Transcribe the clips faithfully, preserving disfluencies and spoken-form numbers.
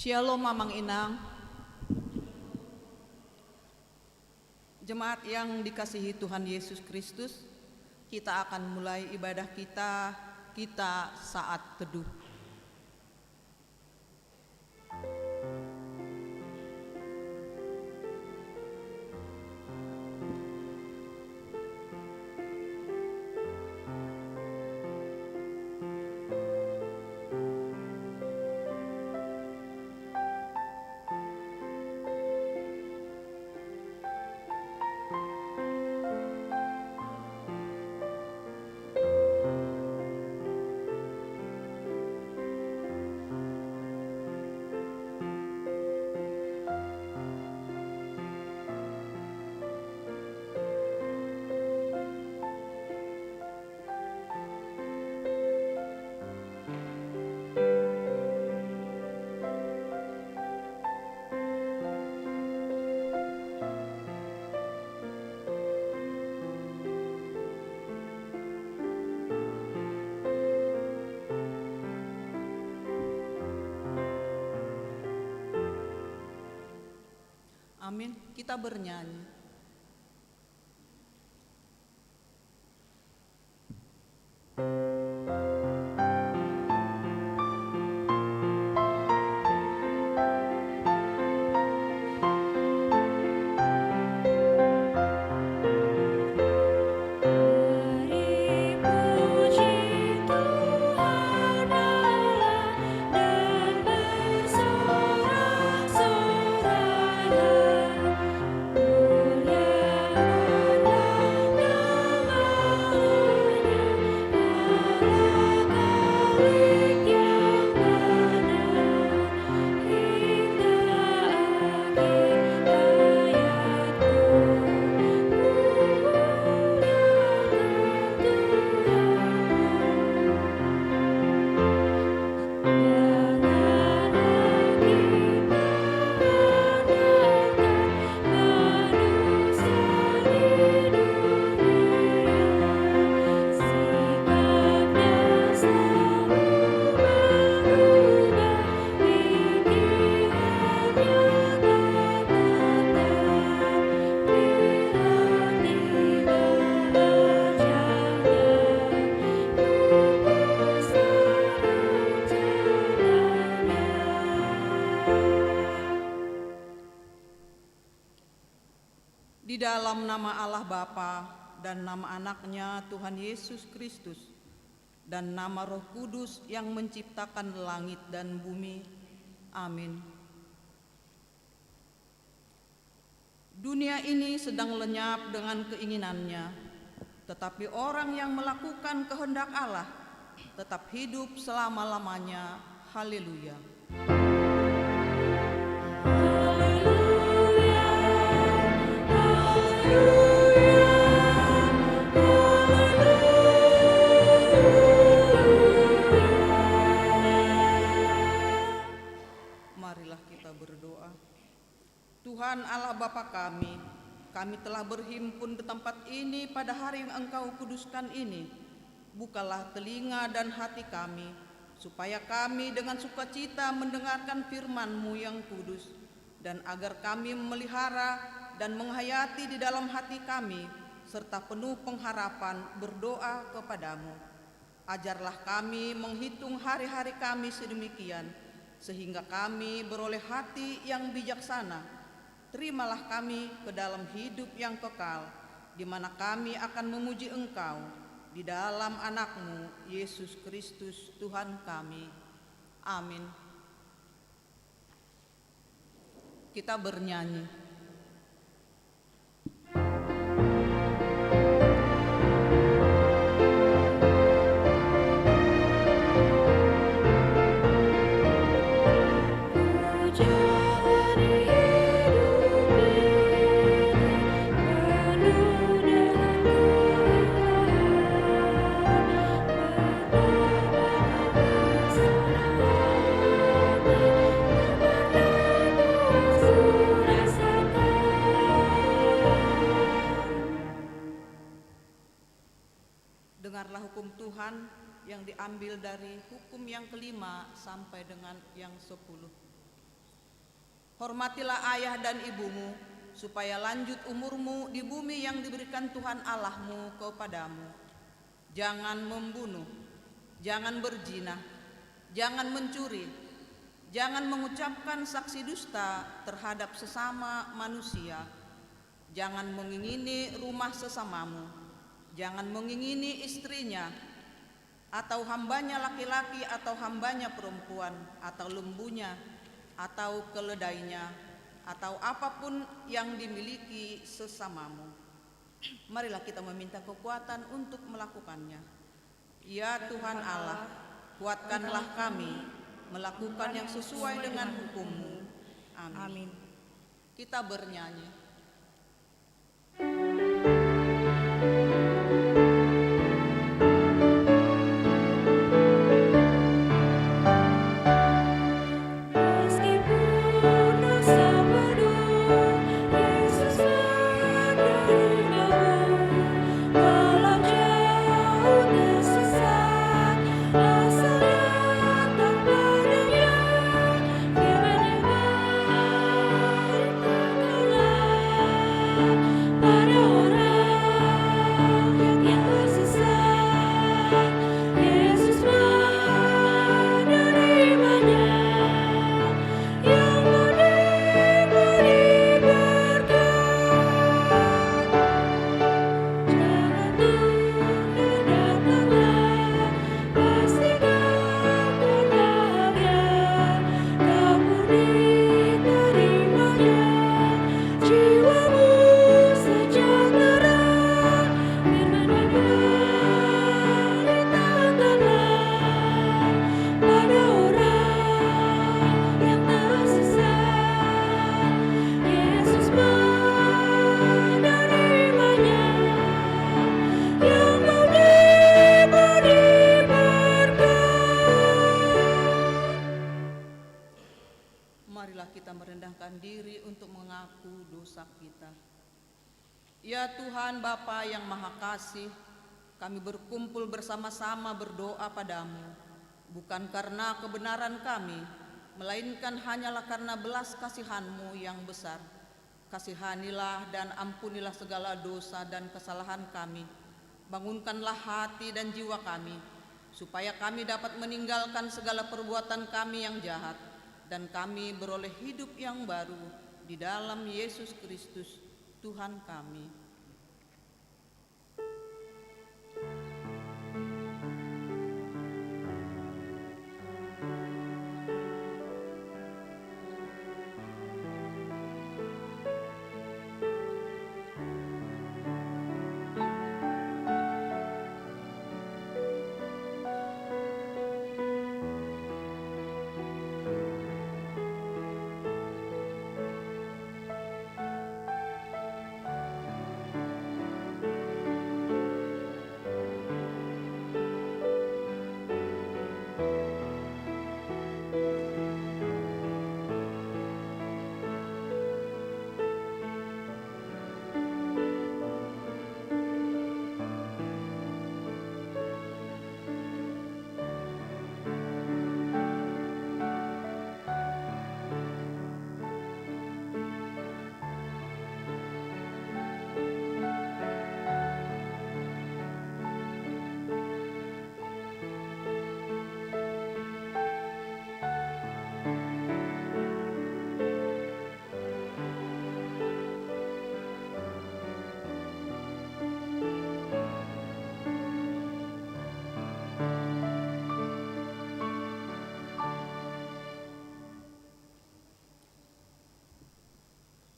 Shalom, Amang Inang. Jemaat yang dikasihi Tuhan Yesus Kristus, kita akan mulai ibadah kita, kita saat teduh. Amin. Kita bernyanyi. Di dalam nama Allah Bapa, dan nama Anaknya, Tuhan Yesus Kristus, dan nama Roh Kudus yang menciptakan langit dan bumi. Amin. Dunia ini sedang lenyap dengan keinginannya, tetapi orang yang melakukan kehendak Allah tetap hidup selama-lamanya. Haleluya! Marilah kita berdoa. Tuhan Allah Bapa kami, kami telah berhimpun di tempat ini pada hari yang Engkau kuduskan ini. Bukalah telinga dan hati kami, supaya kami dengan sukacita mendengarkan firman-Mu yang kudus, dan agar kami memelihara dan menghayati di dalam hati kami, serta penuh pengharapan berdoa kepada-Mu. Ajarlah kami menghitung hari-hari kami sedemikian, sehingga kami beroleh hati yang bijaksana. Terimalah kami ke dalam hidup yang kekal, di mana kami akan memuji Engkau di dalam Anak-Mu, Yesus Kristus, Tuhan kami. Amin. Kita bernyanyi. Dengarlah hukum Tuhan yang diambil dari hukum yang kelima sampai dengan yang sepuluh. Hormatilah ayah dan ibumu, supaya lanjut umurmu di bumi yang diberikan Tuhan Allahmu kepadamu. Jangan membunuh, jangan berzina, jangan mencuri, jangan mengucapkan saksi dusta terhadap sesama manusia, jangan mengingini rumah sesamamu, jangan mengingini istrinya, atau hambanya laki-laki, atau hambanya perempuan, atau lembunya, atau keledainya, atau apapun yang dimiliki sesamamu. Marilah kita meminta kekuatan untuk melakukannya. Ya Tuhan Allah, kuatkanlah kami melakukan yang sesuai dengan hukum-Mu. Amin. Amin. Kita bernyanyi. Marilah kita merendahkan diri untuk mengaku dosa kita. Ya Tuhan, Bapa yang Maha Kasih, kami berkumpul bersama-sama berdoa pada-Mu, bukan karena kebenaran kami, melainkan hanyalah karena belas kasihan-Mu yang besar. Kasihanilah dan ampunilah segala dosa dan kesalahan kami. Bangunkanlah hati dan jiwa kami, supaya kami dapat meninggalkan segala perbuatan kami yang jahat, dan kami beroleh hidup yang baru di dalam Yesus Kristus, Tuhan kami.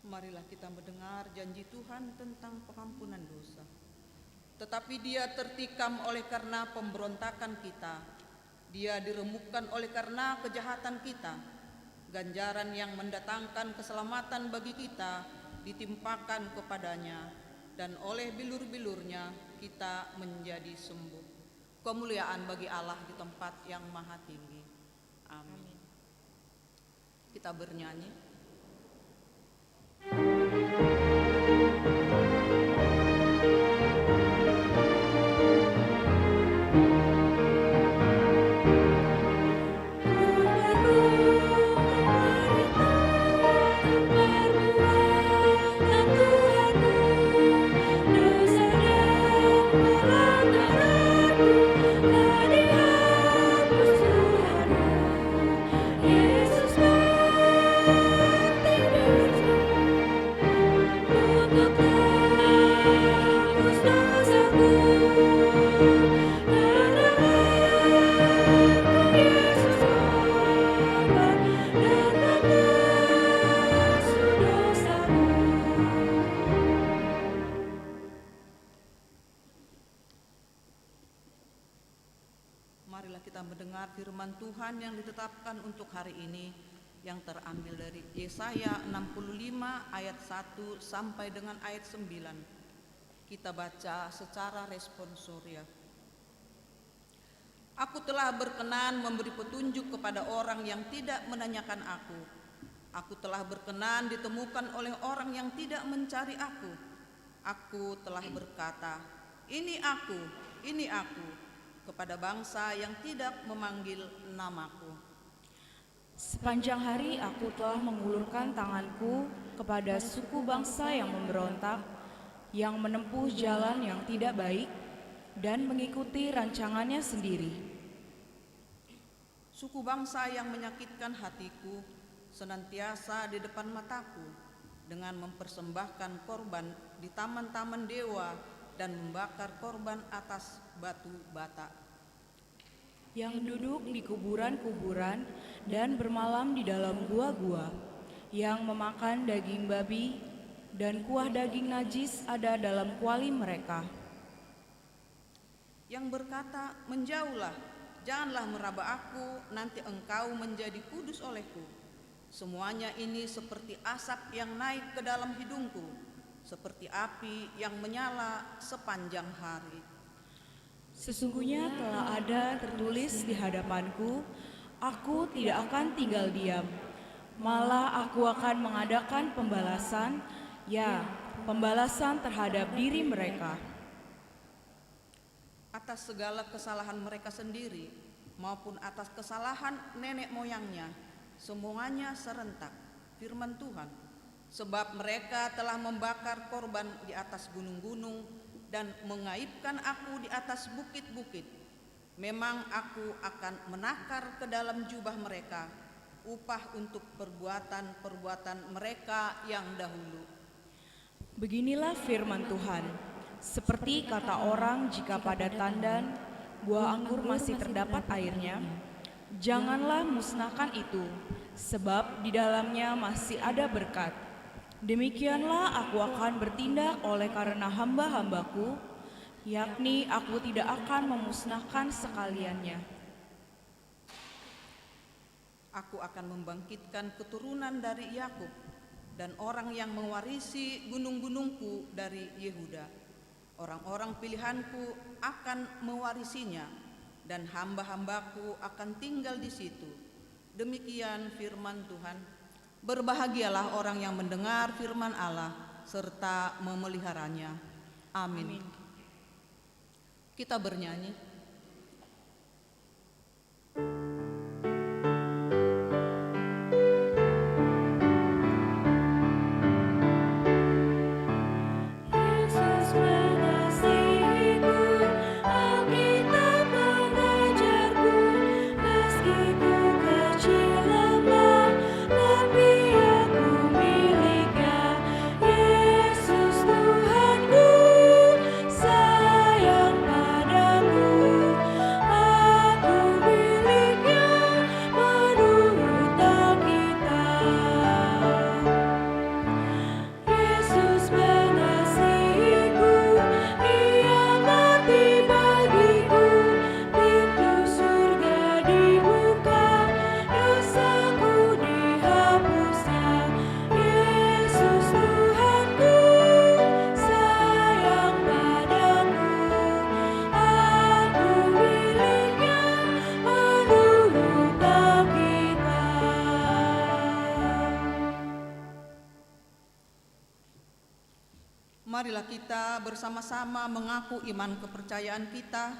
Marilah kita mendengar janji Tuhan tentang pengampunan dosa. Tetapi Dia tertikam oleh karena pemberontakan kita, Dia diremukkan oleh karena kejahatan kita. Ganjaran yang mendatangkan keselamatan bagi kita ditimpakan kepada-Nya, dan oleh bilur-bilur-Nya kita menjadi sembuh. Kemuliaan bagi Allah di tempat yang maha tinggi. Amin. Amin. Kita bernyanyi. Kita mendengar firman Tuhan yang ditetapkan untuk hari ini, yang terambil dari Yesaya enam puluh lima ayat satu sampai dengan ayat sembilan. Kita baca secara responsoria. Aku telah berkenan memberi petunjuk kepada orang yang tidak menanyakan aku. Aku telah berkenan ditemukan oleh orang yang tidak mencari aku. Aku telah berkata, "Ini aku, ini aku," kepada bangsa yang tidak memanggil namaku. Sepanjang hari aku telah mengulurkan tanganku kepada suku bangsa yang memberontak, yang menempuh jalan yang tidak baik, dan mengikuti rancangannya sendiri. Suku bangsa yang menyakitkan hatiku senantiasa di depan mataku, dengan mempersembahkan korban di taman-taman dewa dan membakar korban atas batu bata. Yang duduk di kuburan-kuburan dan bermalam di dalam gua-gua, yang memakan daging babi, dan kuah daging najis ada dalam kuali mereka. Yang berkata, "Menjauhlah, janganlah meraba aku, nanti engkau menjadi kudus olehku." Semuanya ini seperti asap yang naik ke dalam hidungku, seperti api yang menyala sepanjang hari. Sesungguhnya telah ada tertulis di hadapanku, "Aku tidak akan tinggal diam. Malah aku akan mengadakan pembalasan, ya, pembalasan terhadap diri mereka." Atas segala kesalahan mereka sendiri maupun atas kesalahan nenek moyangnya, semuanya serentak, firman Tuhan. Sebab mereka telah membakar korban di atas gunung-gunung dan mengaibkan aku di atas bukit-bukit. Memang aku akan menakar ke dalam jubah mereka upah untuk perbuatan-perbuatan mereka yang dahulu. Beginilah firman Tuhan, "Seperti kata orang jika pada tandan buah anggur masih terdapat airnya, janganlah musnahkan itu, sebab di dalamnya masih ada berkat. Demikianlah aku akan bertindak oleh karena hamba-hambaku, yakni aku tidak akan memusnahkan sekaliannya." Aku akan membangkitkan keturunan dari Yakub, dan orang yang mewarisi gunung-gunungku dari Yehuda. Orang-orang pilihanku akan mewarisinya, dan hamba-hambaku akan tinggal di situ. Demikian firman Tuhan. Berbahagialah orang yang mendengar firman Allah serta memeliharanya. Amin. Amin. Kita bernyanyi. Yesus mengasihiku, Alkitab mengajarku, meski ku kecil lemah, tapi aku miliknya. Yesus Tuhanku, sayang padaku, aku miliknya menurut Alkitab. Yesus mengasihiku, Ia mati bagiku, pintu surga dibuka, dosaku dihapusnya. Yesus Tuhanku, sayang padaku, aku miliknya menurut Alkitab. Marilah kita bersama-sama mengaku iman kepercayaan kita,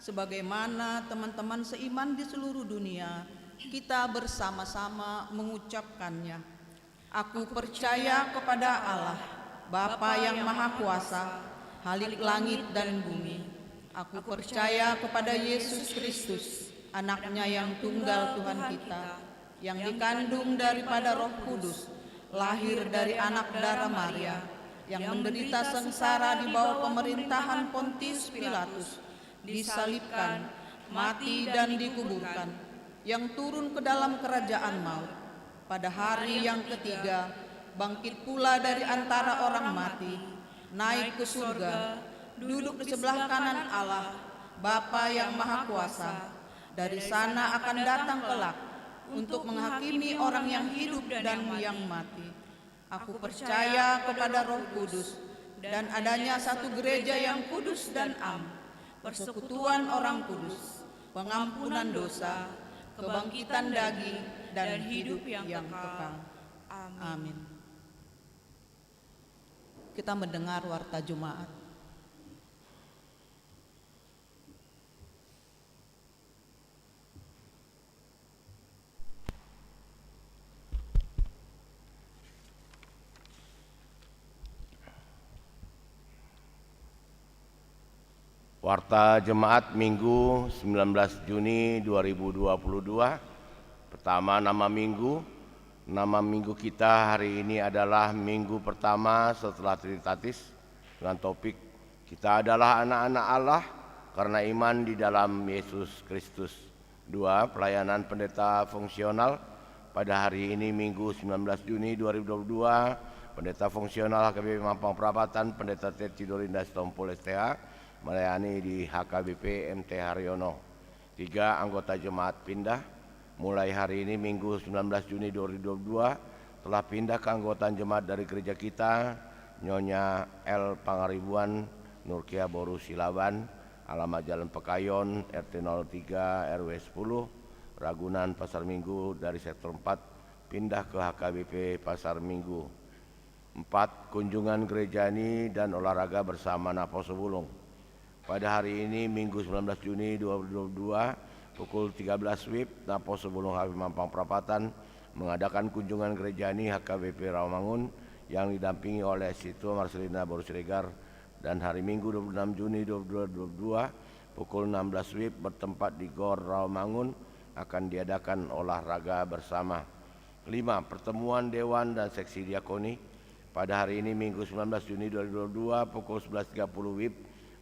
sebagaimana teman-teman seiman di seluruh dunia, kita bersama-sama mengucapkannya. Aku percaya kepada Allah, Bapa yang Maha Kuasa, Khalik langit dan bumi. Aku percaya kepada Yesus Kristus, Anak-Nya yang tunggal, Tuhan kita, yang dikandung daripada Roh Kudus, lahir dari anak dara Maria, yang menderita sengsara di bawah pemerintahan Pontius Pilatus, disalibkan, mati dan dikuburkan, yang turun ke dalam kerajaan maut, pada hari yang ketiga bangkit pula dari antara orang mati, naik ke surga, duduk di sebelah kanan Allah, Bapa yang Maha Kuasa, Dari sana akan datang kelak untuk menghakimi orang yang hidup dan yang mati. Aku percaya kepada Roh Kudus dan adanya satu gereja yang kudus dan am, persekutuan orang kudus, pengampunan dosa, kebangkitan daging, dan hidup yang kekal. Amin. Kita mendengar warta Jemaat. Warta Jemaat Minggu sembilan belas Juni dua ribu dua puluh dua. Pertama, nama Minggu. Nama Minggu kita hari ini adalah Minggu pertama setelah Trinitatis, dengan topik, "Kita adalah anak-anak Allah karena iman di dalam Yesus Kristus." Dua, pelayanan pendeta fungsional. Pada hari ini, Minggu sembilan belas Juni dua ribu dua puluh dua, pendeta fungsional H K B P Mampang Prapatan, Pendeta Teti Dorinda Sitompul, S T H, melayani di H K B P M T Haryono. Tiga, anggota jemaat pindah. Mulai hari ini, Minggu sembilan belas Juni dua ribu dua puluh dua, telah pindah keanggotaan jemaat dari gereja kita, Nyonya L Pangaribuan, Nurkia boru Silaban, alamat Jalan Pekayon, R T nol tiga, R W sepuluh, Ragunan, Pasar Minggu, dari Sektor empat pindah ke H K B P Pasar Minggu. Empat, kunjungan gereja ini dan olahraga bersama Naposo Bulung. Pada hari ini, Minggu sembilan belas Juni dua ribu dua puluh dua, pukul tiga belas WIB, Naposo Bulung H K B P Mampang Prapatan mengadakan kunjungan gereja ini H K B P Rawamangun yang didampingi oleh Situa Marcelina boru Siregar, dan hari Minggu dua puluh enam Juni dua ribu dua puluh dua, pukul enam belas WIB, bertempat di Gor Rawamangun, akan diadakan olahraga bersama. Lima, pertemuan dewan dan seksi diakoni. Pada hari ini, Minggu sembilan belas Juni dua ribu dua puluh dua, pukul sebelas tiga puluh WIB,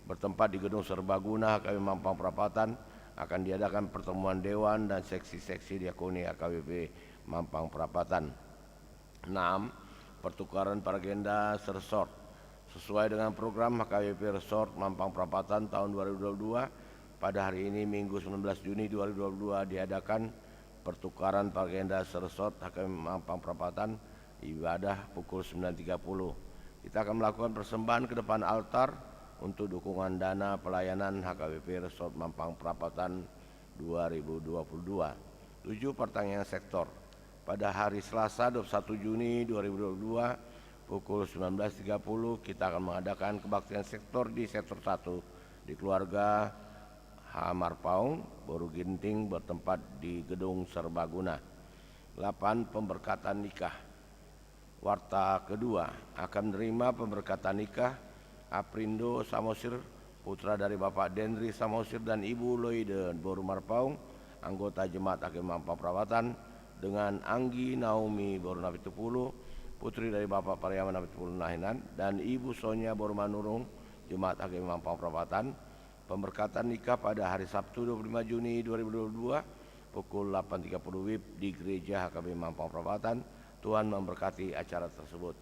bertempat di Gedung Serbaguna H K B P Mampang Prapatan, akan diadakan pertemuan dewan dan seksi-seksi diakoni H K B P Mampang Prapatan. Enam, pertukaran paragenda seresort. Sesuai dengan program H K B P Resort Mampang Prapatan tahun dua ribu dua puluh dua, pada hari ini, Minggu sembilan belas Juni dua ribu dua puluh dua, diadakan pertukaran paragenda seresort H K B P Mampang Prapatan, ibadah pukul sembilan tiga puluh. Kita akan melakukan persembahan ke depan altar untuk dukungan dana pelayanan H K B P Resort Mampang Prapatan dua ribu dua puluh dua. Tujuh, pertanian sektor. Pada hari Selasa, dua puluh satu Juni dua ribu dua puluh dua, pukul sembilan belas tiga puluh, kita akan mengadakan kebaktian sektor di Sektor satu di keluarga H Marpaung, boru Ginting, bertempat di Gedung Serbaguna. Delapan, pemberkatan nikah. Warta kedua, akan menerima pemberkatan nikah Aprindo Samosir, putra dari Bapak Dendri Samosir dan Ibu Loide boru Marpaung, anggota jemaat H K B P Mampang Prapatan, dengan Anggi Naomi boru Napitupulu, putri dari Bapak Pariaman Napitupulu Nahinan, dan Ibu Sonia boru Manurung, jemaat H K B P Mampang Prapatan. Pemberkatan nikah pada hari Sabtu, dua puluh lima Juni dua ribu dua puluh dua, pukul delapan tiga puluh WIB, di Gereja H K B P Mampang Prapatan. Tuhan memberkati acara tersebut.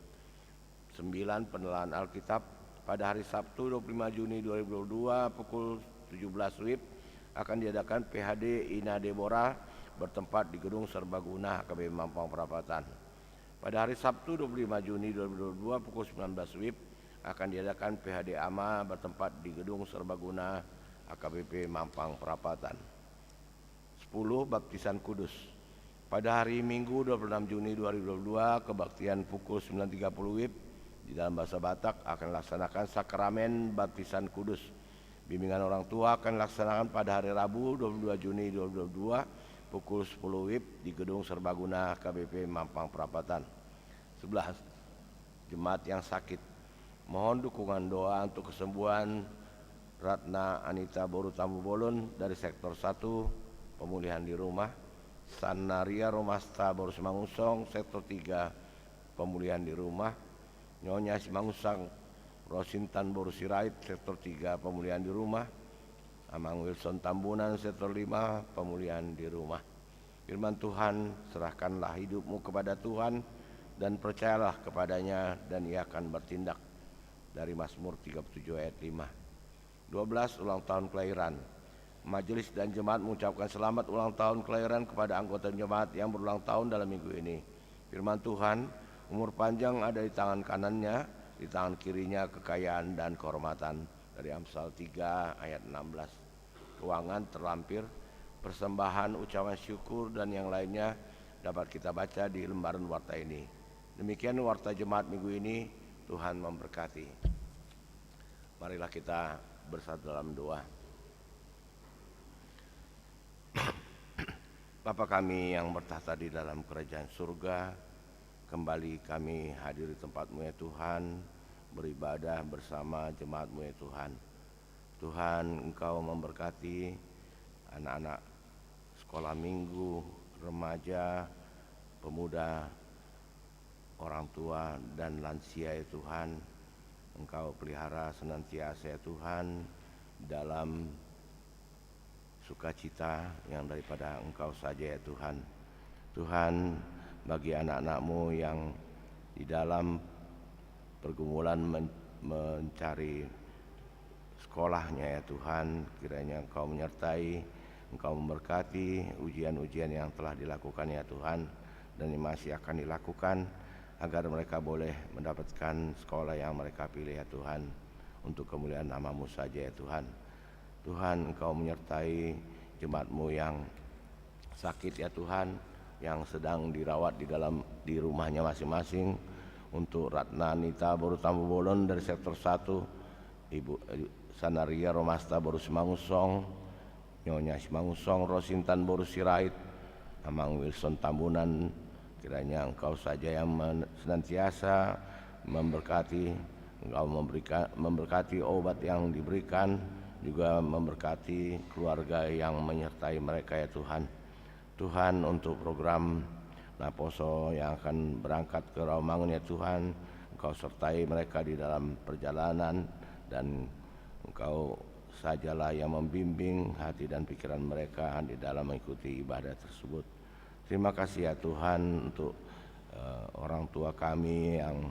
Sembilan, peneladan Alkitab. Pada hari Sabtu, dua puluh lima Juni dua ribu dua puluh dua, pukul tujuh belas WIB, akan diadakan P H D Ina Debora, bertempat di Gedung Serbaguna H K B P Mampang Prapatan. Pada hari Sabtu, dua puluh lima Juni dua ribu dua puluh dua, pukul sembilan belas WIB, akan diadakan P H D Ama, bertempat di Gedung Serbaguna H K B P Mampang Prapatan. Sepuluh, baptisan kudus. Pada hari Minggu, dua puluh enam Juni dua ribu dua puluh dua, kebaktian pukul sembilan tiga puluh WIB, di dalam bahasa Batak, akan dilaksanakan sakramen baptisan kudus. Bimbingan orang tua akan dilaksanakan pada hari Rabu, dua puluh dua Juni dua ribu dua puluh dua, pukul sepuluh WIB, di Gedung Serbaguna H K B P Mampang Prapatan. Sebelas, jemaat yang sakit. Mohon dukungan doa untuk kesembuhan Ratna Anita boru Tambubolon dari Sektor satu, pemulihan di rumah. Sanna Ria Romasta boru Simangunsong, Sektor tiga, pemulihan di rumah. Nyonya Simangunsong Rosintan boru Sirait, Sektor tiga, pemulihan di rumah. Amang Wilson Tambunan, Sektor lima, pemulihan di rumah. Firman Tuhan, "Serahkanlah hidupmu kepada Tuhan, dan percayalah kepada-Nya, dan Ia akan bertindak." Dari Mazmur tiga puluh tujuh ayat lima. Dua belas, ulang tahun kelahiran. Majelis dan jemaat mengucapkan selamat ulang tahun kelahiran kepada anggota jemaat yang berulang tahun dalam minggu ini. Firman Tuhan, umur panjang ada di tangan kanannya, di tangan kirinya kekayaan dan kehormatan. Dari Amsal tiga ayat enam belas. Keuangan terlampir, persembahan, ucapan syukur, dan yang lainnya dapat kita baca di lembaran warta ini. Demikian warta jemaat minggu ini, Tuhan memberkati. Marilah kita bersatu dalam doa. Bapa kami yang bertahta di dalam kerajaan surga, kembali kami hadir di tempat-Mu ya Tuhan, beribadah bersama jemaat-Mu ya Tuhan. Tuhan, Engkau memberkati anak-anak sekolah minggu, remaja, pemuda, orang tua, dan lansia ya Tuhan. Engkau pelihara senantiasa ya Tuhan, dalam sukacita yang daripada Engkau saja ya Tuhan. Tuhan, bagi anak-anak-Mu yang di dalam pergumulan men-, mencari sekolahnya ya Tuhan, kiranya Engkau menyertai, Engkau memberkati ujian-ujian yang telah dilakukan ya Tuhan, dan yang masih akan dilakukan, agar mereka boleh mendapatkan sekolah yang mereka pilih ya Tuhan, untuk kemuliaan nama-Mu saja ya Tuhan. Tuhan, Engkau menyertai jemaat-Mu yang sakit ya Tuhan, yang sedang dirawat di dalam, di rumahnya masing-masing. Untuk Ratna Nita boru Tambubolon dari sektor satu, Ibu, eh, Sanaria Romasta boru Simangunsong, Nyonya Simangunsong, Rosintan boru Sirait, Amang Wilson Tambunan, kiranya Engkau saja yang men-, senantiasa memberkati, Engkau memberikan, memberkati obat yang diberikan, juga memberkati keluarga yang menyertai mereka ya Tuhan. Tuhan, untuk program naposo yang akan berangkat ke Rawamangun ya Tuhan, Engkau sertai mereka di dalam perjalanan, dan Engkau sajalah yang membimbing hati dan pikiran mereka di dalam mengikuti ibadah tersebut. Terima kasih ya Tuhan untuk, eh, orang tua kami yang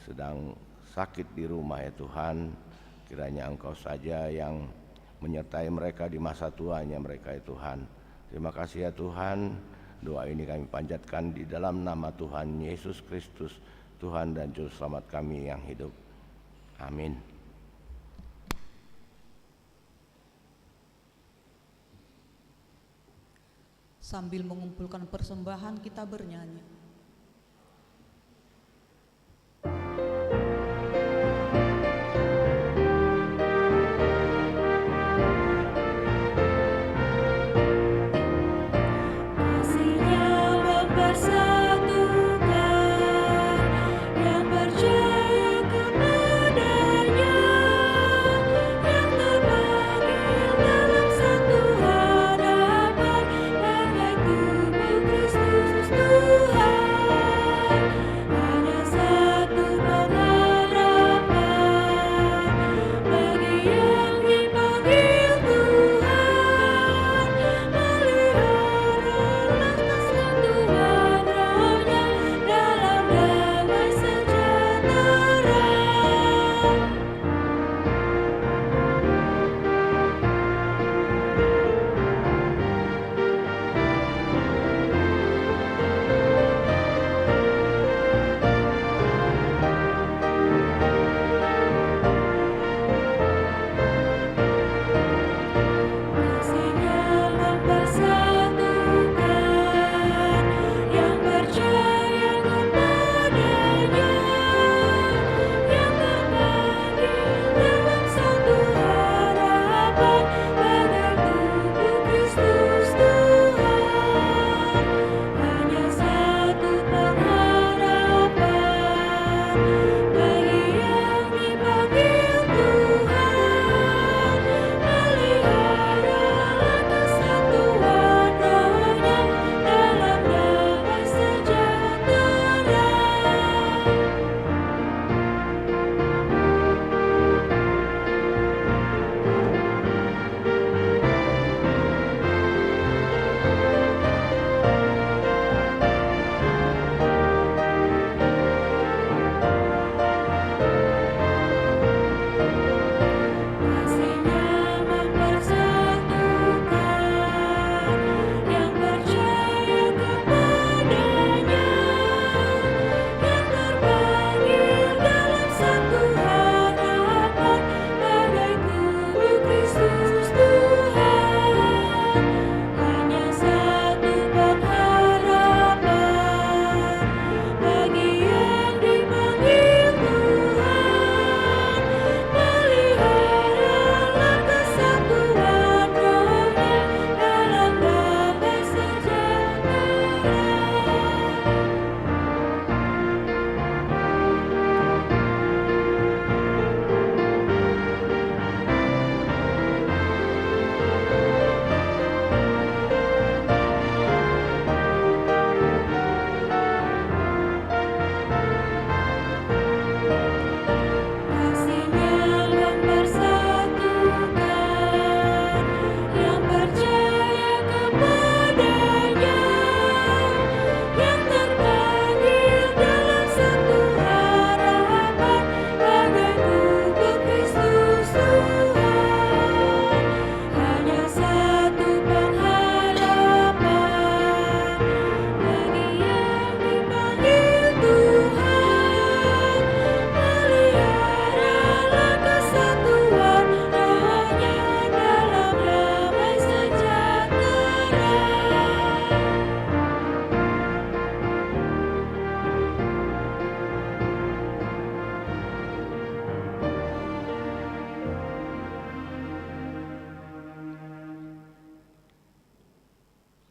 sedang sakit di rumah ya Tuhan. Kiranya Engkau saja yang menyertai mereka di masa tuanya mereka ya Tuhan. Terima kasih ya Tuhan. Doa ini kami panjatkan di dalam nama Tuhan Yesus Kristus, Tuhan dan Juru Selamat kami yang hidup. Amin. Sambil mengumpulkan persembahan, kita bernyanyi. Kasih-Nya mempersatukan yang percaya kepada-Nya, yang terpanggil dalam satu harapan, bagai tubuh Kristus Tuhan.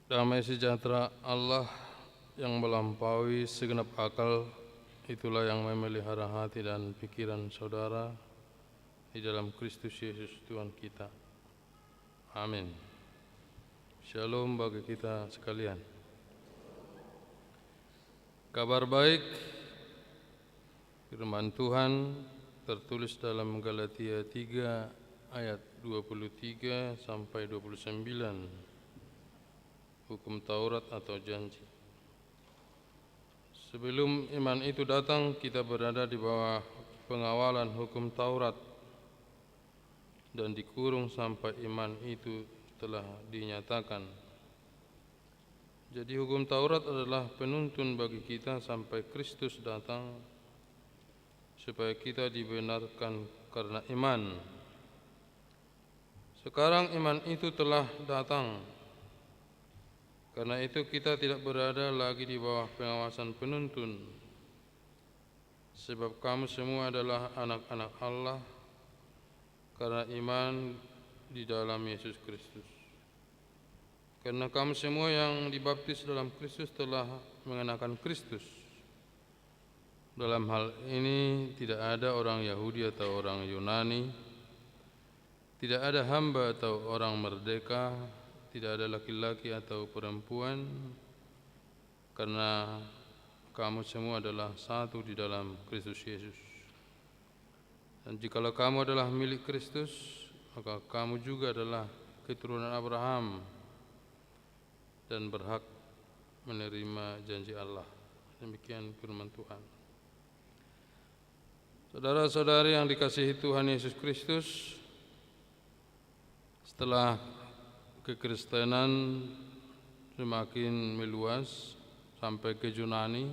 Damai sejahtera Allah yang melampaui segenap akal, itulah yang memelihara hati dan pikiran saudara di dalam Kristus Yesus Tuhan kita. Amin. Shalom bagi kita sekalian. Kabar baik, firman Tuhan tertulis dalam Galatia tiga ayat dua puluh tiga sampai dua puluh sembilan. Hukum Taurat atau janji. Sebelum iman itu datang, kita berada di bawah pengawalan hukum Taurat, dan dikurung sampai iman itu telah dinyatakan. Jadi, hukum Taurat adalah penuntun bagi kita sampai Kristus datang, supaya kita dibenarkan karena iman. Sekarang iman itu telah datang. Karena itu, kita tidak berada lagi di bawah pengawasan penuntun. Sebab kamu semua adalah anak-anak Allah karena iman di dalam Yesus Kristus. Karena kamu semua yang dibaptis dalam Kristus telah mengenakan Kristus. Dalam hal ini, tidak ada orang Yahudi atau orang Yunani, tidak ada hamba atau orang merdeka, tidak ada laki-laki atau perempuan, karena kamu semua adalah satu di dalam Kristus Yesus. Dan jikalau kamu adalah milik Kristus, maka kamu juga adalah keturunan Abraham dan berhak menerima janji Allah. Demikian firman Tuhan. Saudara-saudari yang dikasihi Tuhan Yesus Kristus, setelah kekristenan semakin meluas sampai ke Yunani,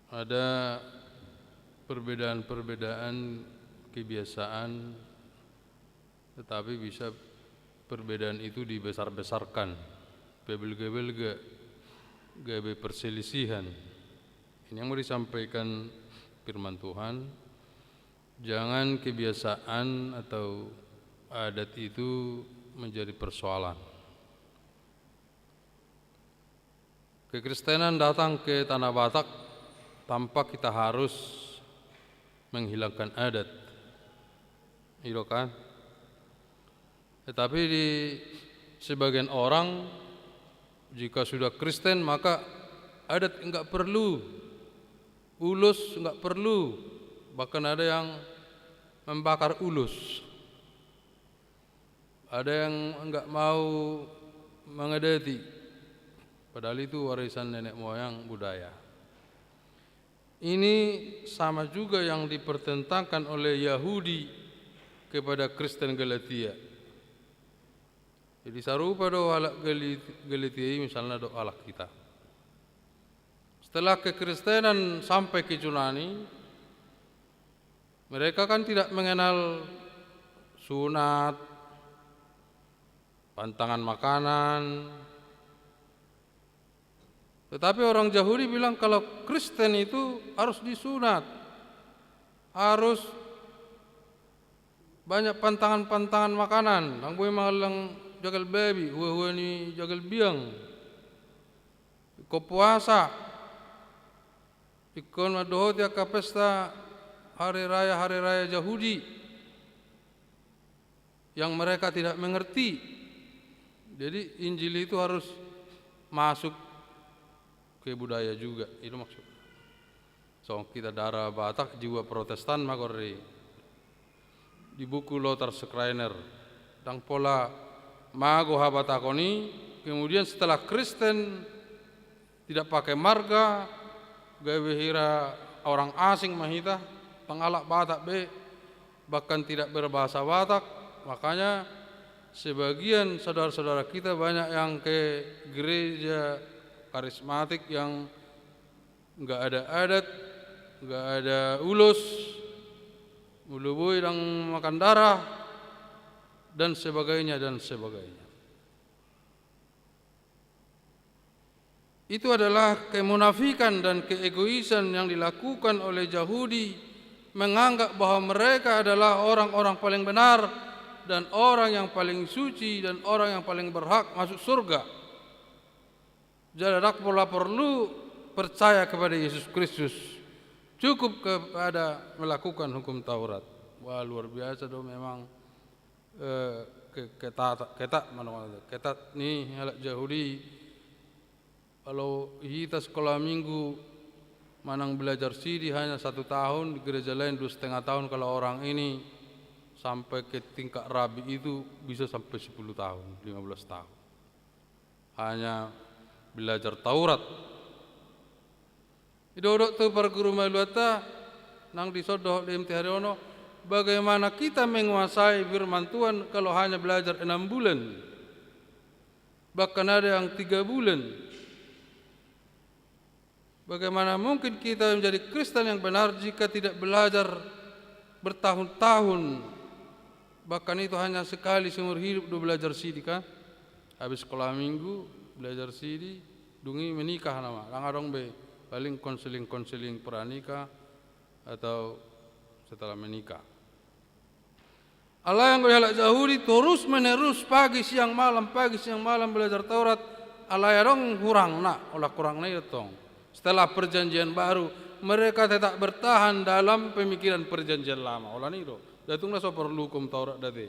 ada perbedaan-perbedaan kebiasaan, tetapi bisa perbedaan itu dibesar-besarkan, dibelga-belga, gabe perselisihan. Ini yang mau disampaikan firman Tuhan. Jangan kebiasaan atau adat itu menjadi persoalan. Kekristenan datang ke tanah Batak tanpa kita harus menghilangkan adat. I do kan? Tetapi di sebagian orang, jika sudah Kristen, maka adat enggak perlu, ulos enggak perlu, bahkan ada yang membakar ulos. Ada yang enggak mau mengadati, padahal itu warisan nenek moyang budaya. Ini sama juga yang dipertentangkan oleh Yahudi kepada Kristen Galatia. Jadi sarupa do halak Gali-, Galatia i misalna dohot halak hita. Setelah kekristenan sampai ke Yunani, mereka kan tidak mengenal sunat, pantangan makanan. Tetapi orang Yahudi bilang kalau Kristen itu harus disunat, harus banyak pantangan-pantangan makanan, ndang boi mangallang jagal babi, hua-hua ni jagal biang. Ingkon puasa, ingkon mandohoti angka pesta hari raya-hari raya Yahudi yang mereka tidak mengerti. Jadi Injil itu harus masuk ke budaya juga, itu maksud. Songon hita dara Batak, jiwa Protestan ma gorri. Di buku Lothar Schreiner, ndang pola mago habatakon i, kemudian setelah Kristen tidak pakai marga, gabe hira orang asing ma hita, ndang halak Batak be, bahkan tidak berbahasa Batak. Makanya sebagian saudara-saudara kita banyak yang ke gereja karismatik yang nggak ada adat, nggak ada ulos, molo boi ndang makan darah, dan sebagainya, dan sebagainya. Itu adalah kemunafikan dan keegoisan yang dilakukan oleh Yahudi, menganggap bahwa mereka adalah orang-orang paling benar, dan orang yang paling suci dan orang yang paling berhak masuk surga. Jadi, ndang pola perlu percaya kepada Yesus Kristus. Cukup kepada melakukan hukum Taurat. Wah, luar biasa do memang, eh, ke-, ketat, ketat, mana, ketat ni halak Jahudi. Kalau hita sekolah minggu manang belajar sidi hanya satu tahun, di gereja lain dua setengah tahun, kalau orang ini sampai ke tingkat rabi itu bisa sampai sepuluh tahun, lima belas tahun. Hanya belajar Taurat. Didok tu parguru maluata nang di son dohot di M T Haryono, bagaimana kita menguasai firman Tuhan kalau hanya belajar enam bulan? Bahkan ada yang tiga bulan. Bagaimana mungkin kita menjadi Kristen yang benar jika tidak belajar bertahun-tahun? Bahkan itu hanya sekali seumur hidup do belajar sidi, kan? Habis sekolah minggu, belajar sidi, dung i menikah nama. Ndang adong be, paling konseling-konseling pranikah atau setelah menikah. Alai anggo halak Jahudi terus menerus pagi siang malam, pagi siang malam belajar Taurat, alai adong hurangna, olat hurangna i tong. Setelah perjanjian baru, mereka tetap bertahan dalam pemikiran perjanjian lama. Olat i do, da tung na so porlu hukum Taurat da te.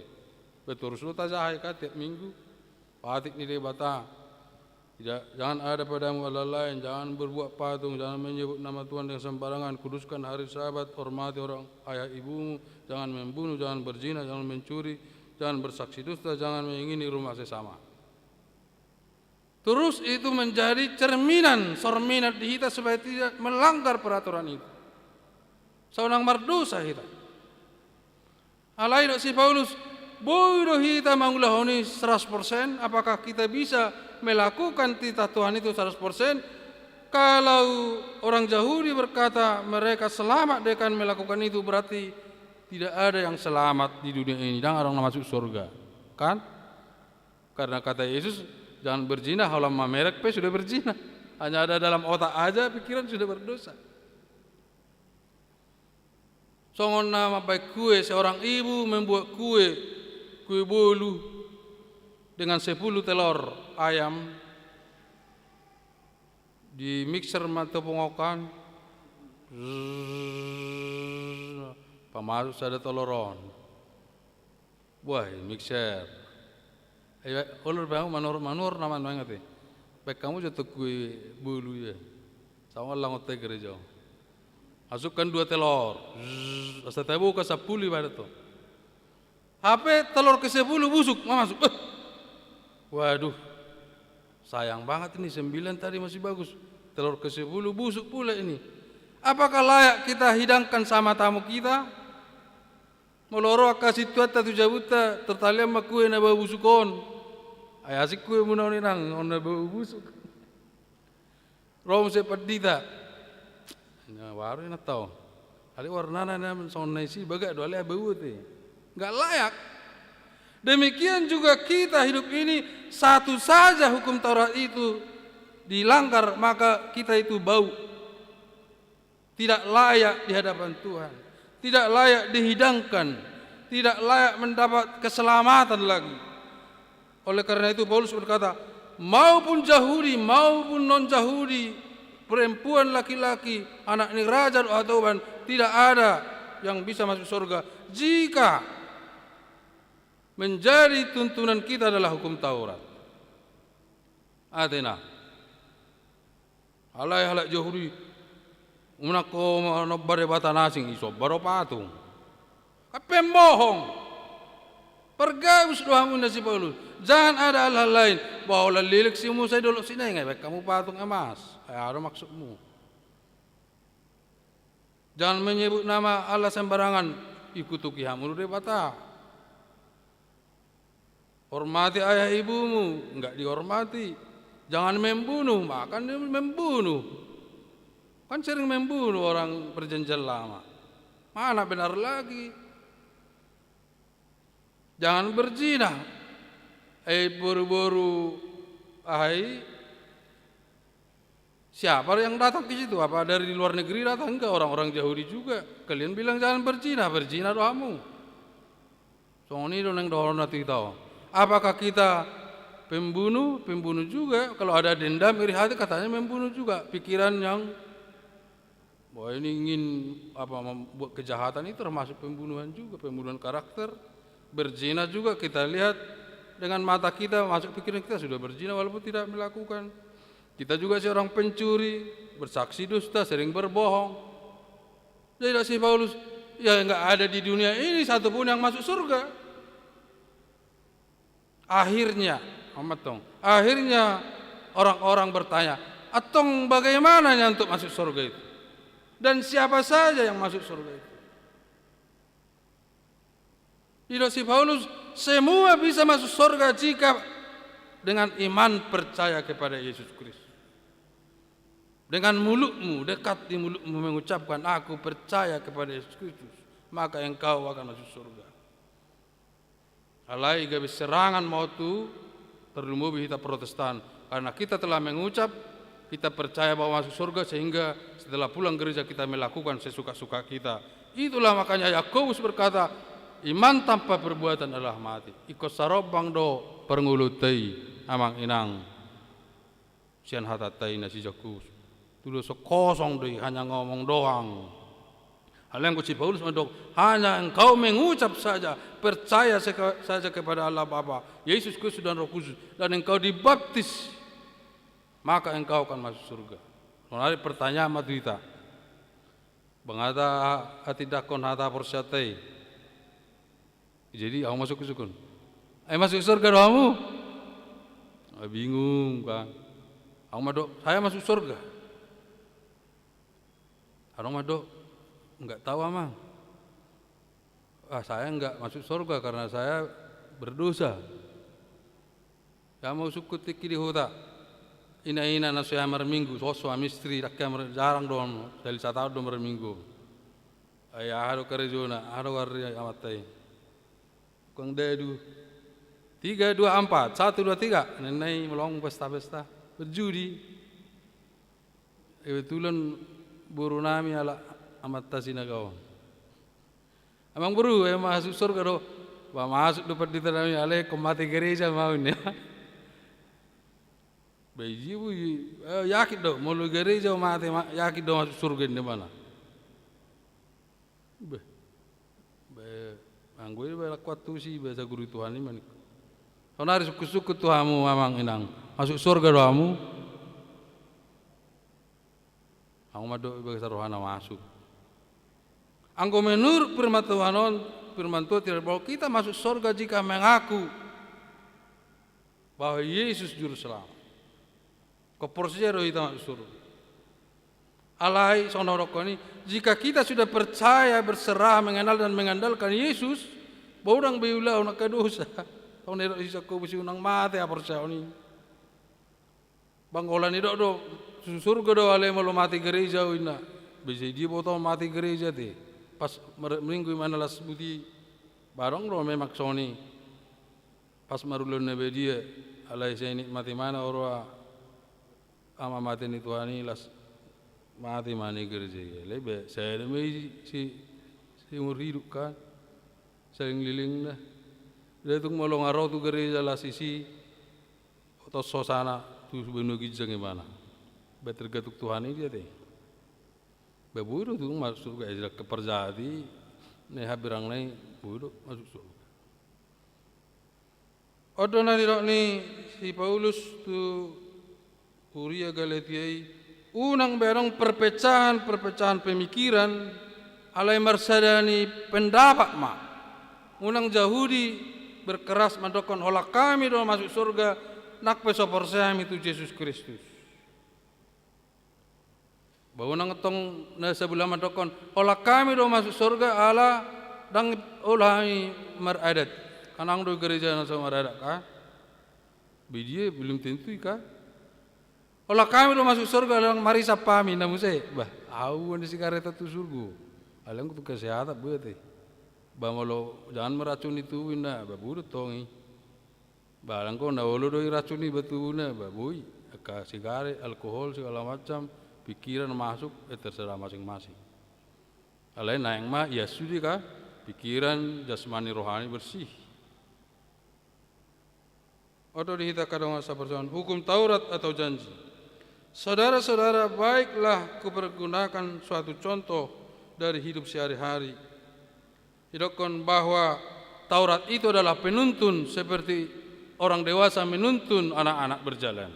Ba terus do tajaha i kan tiap minggu. Patik ni Debata. Tidak, jangan ada padamu Allah lain, jangan berbuat patung, jangan menyebut nama Tuhan dengan sembarangan, kuduskan hari Sabat, hormati orang ayah ibumu, jangan membunuh, jangan berzina, jangan mencuri, jangan bersaksi dusta, jangan mengingini rumah sesama. Terus itu menjadi cerminan, sorminan di hita supaya tidak melanggar peraturan itu. Sonang mardosa hita. Alai didok si Paulus, boi do hita mangulahon i seratus persen, apakah kita bisa melakukan titah Tuhan itu seratus persen? Kalau orang Jahudi berkata mereka selamat dengan melakukan itu, berarti tidak ada yang selamat di dunia ini. Ndang adong na masuk surga. Kan? Karena kata Yesus, jangan berzina, holan mamerek pe sudah berzina. Hanya ada dalam otak aja, pikiran sudah berdosa. Songon na mambaen kue, seorang ibu membuat kue, kue bolu dengan sepuluh telor ayam, di mixer ma topung on kan, zzzz, pamasuk sada telor on. Buah, mixer. Ai, olo pe hamu manuhor, manuhor nama nuaeng ate. Baen hamu jo tu kue bolu i. Sama langot te gereja. Masukkan dua telor. Zzz, asa tabuka sampulu i badan tu. Hape telor kesepuluh busuk, ma masuk. Eh. Waduh. Sayang banget ini, sembilan tadi masih bagus. Telor kesepuluh busuk pula ini. Apakah layak kita hidangkan sama tamu kita? Molo ro angka sintuanta tu jabunta, tartalian ma kue na bau busuk on. Ai asing kue muna on, inang, on na bau busuk. Ro muse pandita. Na baru inanta on. Alai warnana na songon na isi bagak do, alai bau ate. Nggak layak. Demikian juga kita hidup ini, satu saja hukum Taurat itu dilanggar, maka kita itu bau. Tidak layak di hadapan Tuhan, tidak layak dihidangkan, tidak layak mendapat keselamatan lagi. Oleh karena itu, Paulus berkata, maupun Jahudi maupun non-Jahudi, perempuan, laki-laki, anak ni raja dohot hatoban, tidak ada yang bisa masuk surga jika menjadi tuntunan kita adalah hukum Taurat. Atina. Alai halak Jahudi, unang ho manomba debata na asing, isomba do patung. Kan pembohong. Pargabus do hamu, ninna si Paulus. Jangan ada Allah lain. Bah, holan leleng si Musa di Dolok Sinai, nunga dibaen hamu patung emas. Ai aha do maksudmu? Jangan menyebut nama Allah sembarangan. Dikutuki hamu do Debata. Hormati ayah ibumu, nggak dihormati. Jangan membunuh, bahkan dia membunuh. Kan sering membunuh orang perjanjian lama. Mana benar lagi? Jangan berzina. Eh, boru-boru, ahai, siapa yang datang ke situ? Apa dari luar negeri datang? Enggak, orang-orang Jahudi juga. Kalian bilang jangan berzina, berzina do hamu. Songon i do naeng dohononna tu hita on. Apakah kita pembunuh? Pembunuh juga. Kalau ada dendam, iri hati, katanya membunuh juga. Pikiran yang bahwa ini ingin apa, membuat kejahatan, itu termasuk pembunuhan juga, pembunuhan karakter. Berzina juga, kita lihat dengan mata kita, masuk pikiran kita sudah berzina walaupun tidak melakukan. Kita juga seorang pencuri, bersaksi dusta, sering berbohong. Jadi, kata si Paulus, ya, nggak ada di dunia ini satupun yang masuk surga. Akhirnya, amat dong. Akhirnya orang-orang bertanya, "Antong bagaimananya untuk masuk surga itu? Dan siapa saja yang masuk surga itu?" Didok si Paulus, semua bisa masuk surga jika dengan iman percaya kepada Yesus Kristus. Dengan mulutmu, dekat di mulutmu mengucapkan, "Aku percaya kepada Yesus Kristus," maka engkau akan masuk surga. Alai gabe serangan ma on tu, terlumobi hita Protestan. Karena kita telah mengucap, kita percaya bahwa masuk surga, sehingga setelah pulang gereja kita melakukan sesuka-suka kita. Itulah makanya Yakobus berkata, "Iman tanpa perbuatan adalah mati." Ingkon sarombang do parngoluonta i, amang inang. Sian hatanta i na si Jakobus. Tudo so kosong do i, hanya ngomong doang. Alai anggo si Paulus mandok, hanya engkau mengucap saja, percaya seka-, saja kepada Allah Bapa, Yesus Kristus dan Roh Kudus, dan engkau dibaptis, maka engkau akan masuk surga. Sonari pertanyaan ma tu hita. Bangata hatindangkon hata haporseaonta i. Jadi, ahu ma sungkun-sungkun. Eh, masuk surga do hamu? Ah, bingung, kan. Ahu mandok, saya masuk surga. Adong mandok, nggak tahu, Amang. Ah, saya nggak masuk surga karena saya berdosa. Ia ma husungkun tingki di huta. Ina-ina na so hea marminggu, soso, ami istri, ndang hea mar-, jarang do, sahali sataon do marminggu. Ai aha do karejona, aha do ari amanta i. Tukang dadu. Tiga, dua, empat, satu, dua, tiga. Ninna i molo adong pesta-pesta. Berjudi. Kebetulan boru nami halak amanta Sinaga on. Amang boru, eh, masuk surga do. Bah, masuk do pandita nami, alai ingkon mate gereja ma au, ninna. Bah, i dia boi, eh, yakin do, molo gereja mate, ma-, yakin do masuk surga, ninna ibana. Bah. Bah, anggo i bah, laku antusi bah, saguru Tuhan i ma ningku. Sonari sungkun-sungkun tu hamu, amang inang. Masuk surga do hamu? Ahu mandok, bagasan rohana masuk. Anggo menurut firman Tuhan on, firman Tuhan tidak, bahwa kita masuk surga jika mengaku bahwa Yesus juru selamat. Ingkon porsea do hita masuk surga. Alai, songon na hudokkon i, jika kita sudah percaya, berserah, mengenal dan mengandalkan Yesus, boi unang be ulaon angka dosa. Songon na nidok si Jakobus i, unang mate haporseaon i. Bah, holan nidok do, masuk surga do au alai molo mate gereja au, ninna. Bah, sai dia boto mate gereja ate. Pas mar-, minggu ibana las buti, bah adong do memang songon i. Pas marulaon na badia, alai sai nikmati ma na roha ama mate ni Tuhan i, las mate ma na i gereja i. Alai bah, sada ma i si, si, seumur hidup kan. Saleleng-lelengna. Jadi tung molo nga ro tu gereja las isi, otos hosana tu banua ginjang ibana. Bah, tergantung Tuhan i dia ate. Bah, boi do tung masuk surga, eh, sila keperjati, na hambirangna i, boi do masuk surga. On do na nidok ni si Paulus tu huria Galatia i, unang be adong perpecahan-perpecahan pemikiran, alai marsada ni pendapat ma. Unang Jahudi berkeras mandokkon, holan hami do masuk surga, nang pe so porsea hami tu Jesus Kristus. Bah, unang tong na sabulang mandokkon, holan hami do masuk surga, ala ndang olo hami maradat. Kan adong do gereja na so maradat, kan? Bah, i dia belum tentu i, kan? Holan hami do masuk surga, ala ndang marisap hami, na muse. Bah, ahu ni sigaret tu surgo. Alai anggo tu kesehatan, boi ate. Bah, molo jangan meracuni tubuh, ninna, bah, boi do tong i. Bah, alai anggo na olo do i racun i ba tubuna, bah, boi. Angka sigaret, alkohol, segala macam, pikiran masuk, eh, terserah masing-masing. Alai naeng ma ias sude, kan, pikiran, jasmani, rohani bersih. Oto di hita angka dongan saparjuangan, hukum Taurat atau janji. Saudara-saudara, baiklah kupergunakan suatu contoh dari hidup sehari-hari. Didokkon bahwa Taurat itu adalah penuntun seperti orang dewasa menuntun anak-anak berjalan.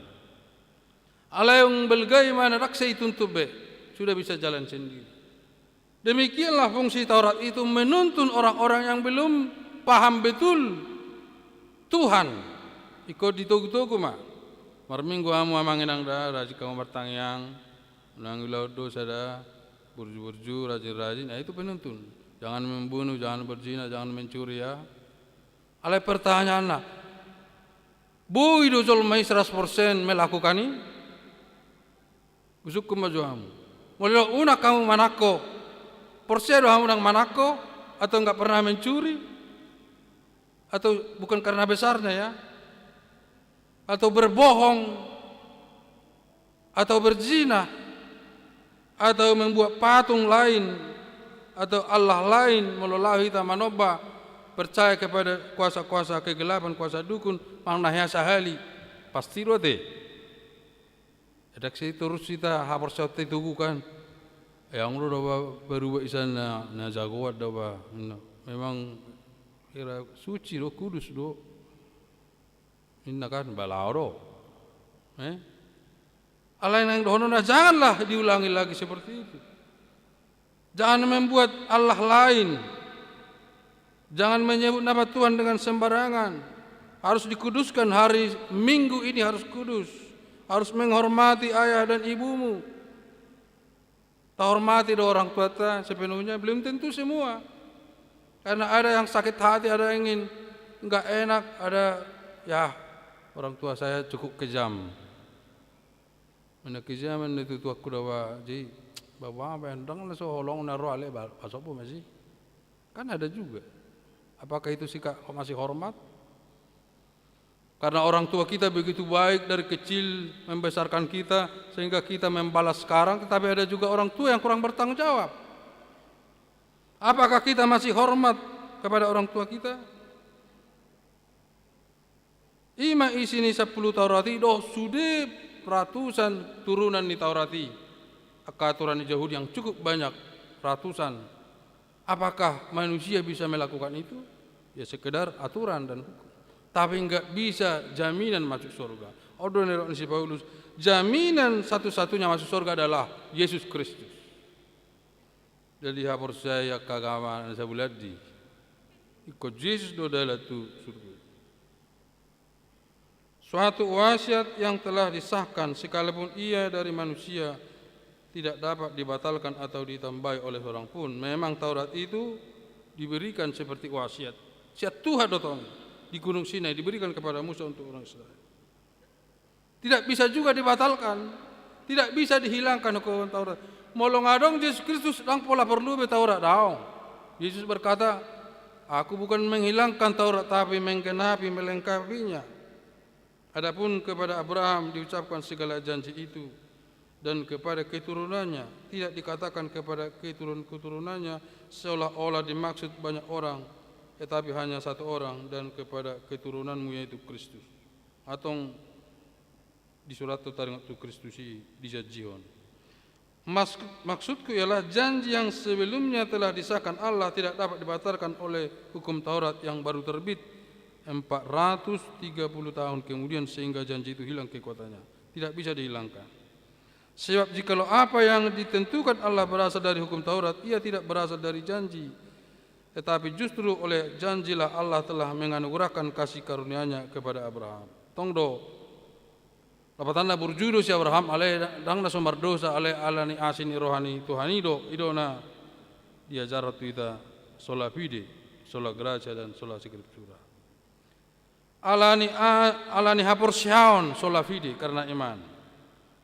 Alai umbalga i ma na dang sai tuntun be, sudah bisa jalan sendiri. Demikianlah fungsi Taurat itu menuntun orang-orang yang belum paham betul Tuhan. Ingkon ditogu-togu ma. Marminggu hamu amang inang da, rajin hamu martangiang, unang ulaon dosa da, burju-burju, rajin-rajin, nah itu penuntun. Jangan membunuh, jangan berzina, jangan mencuri ya. Alai pertanyaanna, boi do jolma i seratus persen melakukan i? Husungkun ma jo hamu. Molo unang hamu manangko, porsea do hamu unang manangko, atau nggak pernah mencuri, atau bukan karena besarnya ya, atau berbohong, atau berzina, atau membuat patung lain, atau allah lain, molo laho hita manomba, percaya kepada kuasa-kuasa kegelapan, kuasa dukun, manang na hea sahali, pasti do ate. Ndang sai torus hita haporseaonta itogukan. Eh, adong do ba, berubah isan na, na jagoan do ba. Memang hira suci do, kudus do. Inna kan, ba laho do. Eh? Alai naeng dohononna, janganlah diulangi lagi seperti itu. Jangan membuat allah lain. Jangan menyebut nama Tuhan dengan sembarangan. Harus dikuduskan, hari Minggu ini harus kudus. Harus menghormati ayah dan ibumu. Tahormati do orang tuata sepenuhnya, belum tentu semua. Karena ada yang sakit hati, ada yang ingin nggak enak, ada, ya, orang tua saya cukup kejam. Mena kejaman na tuatuangku da ba, jadi ba, ba, ba, ndang na so holong na ro ale ba, ba sopo masi. Kan ada juga. Apakah itu sikap masih hormat? Karena orang tua kita begitu baik dari kecil membesarkan kita, sehingga kita membalas sekarang, tetapi ada juga orang tua yang kurang bertanggung jawab. Apakah kita masih hormat kepada orang tua kita? I ma isi ni sampulu Taurat i dohot sude ratusan turunan ni Taurat i. Angka aturan ni Jahudi yang cukup banyak, ratusan. Apakah manusia bisa melakukan itu? Ya, sekedar aturan dan hukum. Tapi nggak bisa jaminan masuk surga. On do na nidok ni si Paulus, jaminan satu-satunya masuk surga adalah Yesus Kristus. Jadi haporseai angka agama na sabulan di, ingkon Jesus do dalan tu surga. Suatu wasiat yang telah disahkan, sekalipun ia dari manusia, tidak dapat dibatalkan atau ditambahi oleh seorang pun. Memang Taurat itu diberikan seperti wasiat. Sian Tuhan do tong, di Gunung Sinai diberikan kepada Musa untuk orang Israel. Tidak bisa juga dibatalkan, tidak bisa dihilangkan hukum Taurat. Molo nunga adong Jesus Kristus, ndang pola porlu be Taurat, daong. Yesus berkata, "Aku bukan menghilangkan Taurat, tapi menggenapi, melengkapinya. Adapun kepada Abraham diucapkan segala janji itu, dan kepada keturunannya, tidak dikatakan kepada keturunan-keturunannya, seolah-olah dimaksud banyak orang, tetapi hanya satu orang, dan kepada keturunanmu, yaitu Kristus." Antong disurathon taringot tu Kristus i, dijanjihon. Mas-, maksudku ialah janji yang sebelumnya telah disahkan Allah tidak dapat dibatalkan oleh hukum Taurat yang baru terbit empat ratus tiga puluh tahun kemudian sehingga janji itu hilang kekuatannya. Tidak bisa dihilangkan. Sebab jikalau apa yang ditentukan Allah berasal dari hukum Taurat, ia tidak berasal dari janji. Tetapi justru oleh janjilah Allah telah menganugerahkan kasih karunia-Nya kepada Abraham. Tong do, lapatanna burju do si Abraham, alai ndang na so mardosa, alai ala ni asi ni roha ni Tuhan i do, i do na diajarhon tu hita sola fide, sola gratia dan sola scriptura. Ala ni a-, ala ni haporseaon, sola fide, karena iman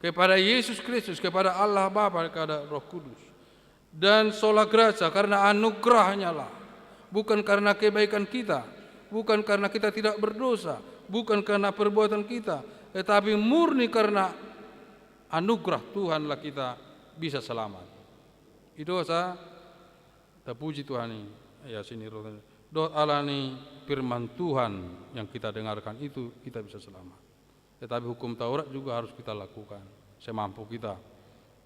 kepada Yesus Kristus, kepada Allah Bapa, kepada Roh Kudus. Dan sola gratia, karena anugerahnya lah. Bukan karena kebaikan kita, bukan karena kita tidak berdosa, bukan karena perbuatan kita, tetapi murni karena anugerah Tuhanlah kita bisa selamat. I do asa tapuji Tuhan i, ya, asi ni roha. Dohot ala ni firman Tuhan yang kita dengarkan itu, kita bisa selamat. Tetapi hukum Taurat juga harus kita lakukan semampu kita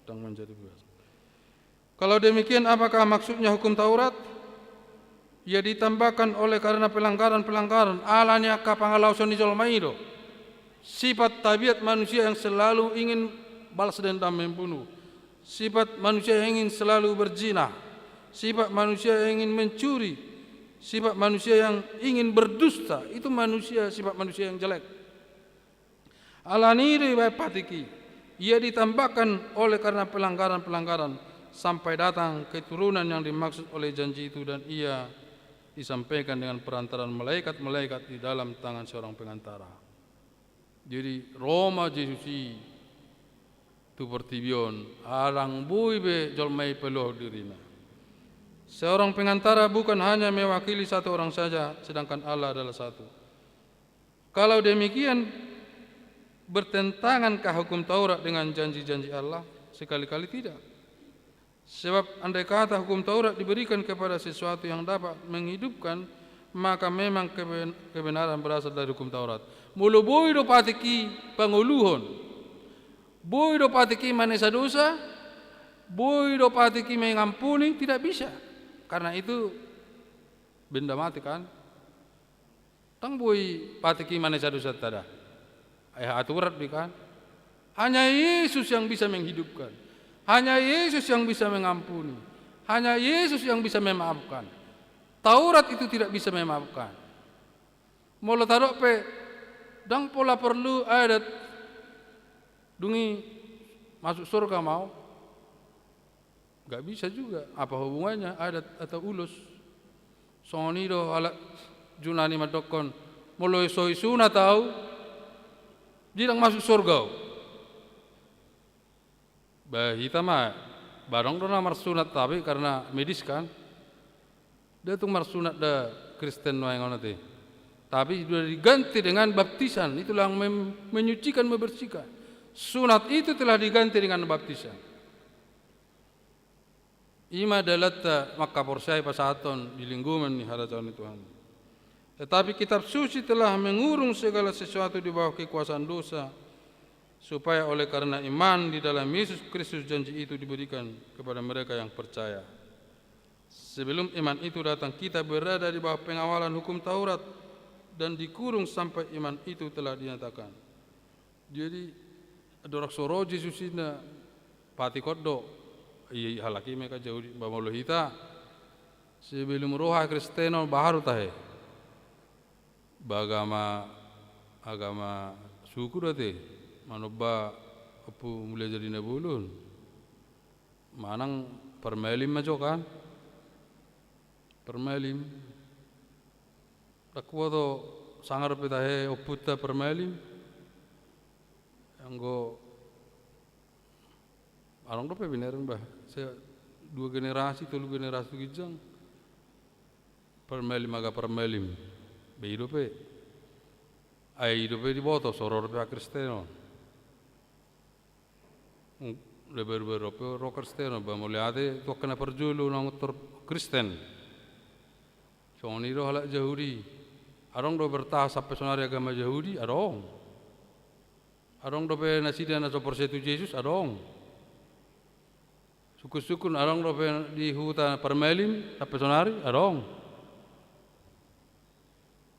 dan menjadi bebas. Kalau demikian, apakah maksudnya hukum Taurat? Ia ditambahkan oleh karena pelanggaran-pelanggaran, ala ni angka pangalaosion ni jolma i do. Sifat tabiat manusia yang selalu ingin balas dendam, membunuh. Sifat manusia yang ingin selalu berzina. Sifat manusia yang ingin mencuri. Sifat manusia yang ingin berdusta. Itu manusia, sifat manusia yang jelek. Ala ni i do dibaen patik i. Ia ditambahkan oleh karena pelanggaran-pelanggaran sampai datang keturunan yang dimaksud oleh janji itu, dan ia disampaikan dengan perantaraan malaikat-malaikat di dalam tangan seorang pengantara. Jadi, ro ma Jesus i tu portibi on, ndang boi be jolma i paluahon dirina. Seorang pengantara bukan hanya mewakili satu orang saja, sedangkan Allah adalah satu. Kalau demikian, bertentangankah hukum Taurat dengan janji-janji Allah? Sekali-kali tidak. Sebab andai kata hukum Taurat diberikan kepada sesuatu yang dapat menghidupkan, maka memang keben-, kebenaran berasal dari hukum Taurat. Molo boi do patik i pangoluhon, boi do patik i manesa dosa, boi do patik i mengampuni, tidak bisa. Karena itu benda mati, kan? Ndang boi patik i manesa dosanta da. Ai aturan do i, kan? Hanya Yesus yang bisa menghidupkan. Hanya Yesus yang bisa mengampuni. Hanya Yesus yang bisa memaafkan. Taurat itu tidak bisa memaafkan. Molo tadok pe, ndang pola porlu adat, dung i masuk surga ma au. Nggak bisa juga. Apa hubungannya adat atau ulos? Songon i do halak Junani mandokkon, molo so disunat au, ndang masuk surga au. Ba hita ma, ba adong do na marsunat, tapi karena medis, kan. Ndang tung marsunat da Kristen nuaeng on, ate. Tapi sudah diganti dengan baptisan, itu yang mem-, menyucikan, membersihkan. Sunat itu telah diganti dengan baptisan. I ma dalanta mangkaporseai pasahathon di linggoman ni harajaon ni Tuhan. Tetapi Kitab Suci telah mengurung segala sesuatu di bawah kekuasaan dosa, supaya oleh karena iman di dalam Yesus Kristus janji itu diberikan kepada mereka yang percaya. Sebelum iman itu datang, kita berada di bawah pengawalan hukum Taurat dan dikurung sampai iman itu telah dinyatakan. Jadi, andorang so ro Jesus i na patik on do. Ia, ia halak i ma angka Jahudi, ba molo hita, sebelum ro hakristenon, baharu tahe. Ba agama, agama suku do ate, manomba Ompu Mulajadi Nabolon. Manang permalim ma jo, kan? Permalim. Ndang huboto sanga dope tahe ompunta permalim. Anggo adong dope binereng, bah. Se-, dua generasi, tolu generasi tu ginjang. Permalim, aga permalim. Be i dope. Ai i dope diboto, so ro dope hakristenon. Hmm, baru-baru on pe ro Kristen, ba mauliate tu angka na parjolo naung tor Kristen. Songon i do halak Jahudi. Adong do bertahan sampe sonari agama Jahudi? Adong. Adong dope nasida na so porsea tu Jesus? Adong. Sungkun-sungkun adong dope di huta parmalim sampe sonari? Adong.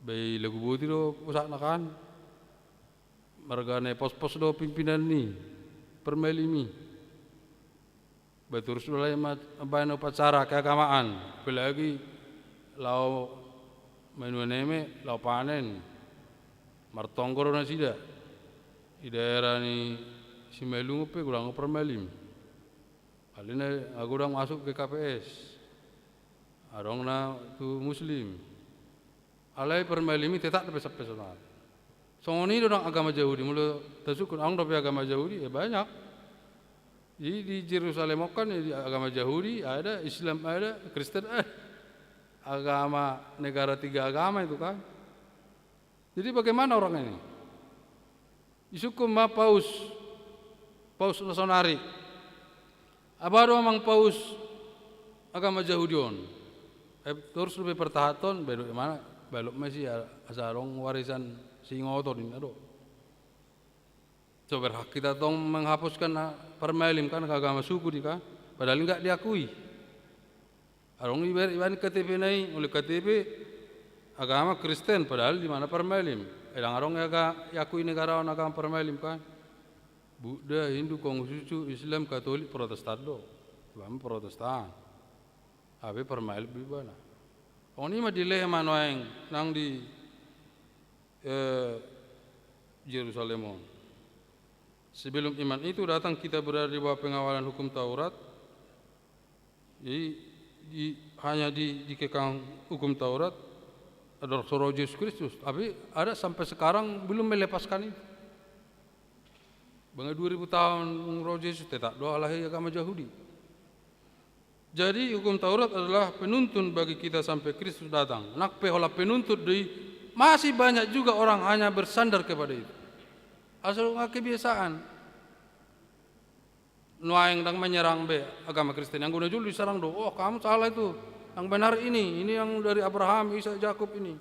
Ba i lagu boti do pusakna, kan. Marga na pospos do pimpinan ni parmalim i. Ba torus do alai mambaen upacara keagamaan, apalagi laho manuan eme, laho panen. Martonggo do nasida. Di daerah ni Simalungun pe godang parmalim. Alai na godang masuk GKPS. Adong na tu Muslim. Alai parmalim i tetap dope sampe sonari. Songon i do nang agama Jahudi, molo tasungkun adong dope agama Jahudi, ya banyak. Jadi di Jerusalem on kan, ya, di agama Jahudi ada, Islam ada, Kristen ada. Agama, negara tiga agama itu kan. Jadi bagaimana orang ini? Disungkun ma paus, paus na sonari. Aha do amang paus agama Jahudi on? Eh, torus dope pertahaton, ba i do imana. Balok ma si a-, asa adong warisan singoto ninna do. So berhak kita tong menghapuskan, ah, parmalim kan, agama suku di kan. Padahal nggak diakui. Adong iba-, ibani K T P na i, oleh K T P agama Kristen, padahal di mana parmalim. Edang adong ya ga-, diakui negara on agama parmalim kan. Buddha, Hindu, Konghucu, Islam, Katolik, Protestan do. Ibana Protestan. Abe parmalim ibana. On i ma dilema nuaeng nang di, eh, Jerusalem on. Sebelum iman itu datang, kita berada di bawah pengawalan hukum Taurat. Jadi, di, hanya di, dikekang hukum Taurat, ada so ro Jesus Kristus. Tapi ada sampai sekarang belum melepaskan itu. Bangga dua ribu tahun ro Jesus, tetap do alai agama Jahudi. Jadi, hukum Taurat adalah penuntun bagi kita sampai Kristus datang. Nang pe holan penuntut do i, masih banyak juga orang hanya bersandar kepada itu. Asal nggak kebiasaan. Nuaeng dang menyerang be agama Kristen. Yang guna julu diserang do, "Oh, kamu salah itu. Yang benar ini. Ini yang dari Abraham, Ishak, Yakub ini."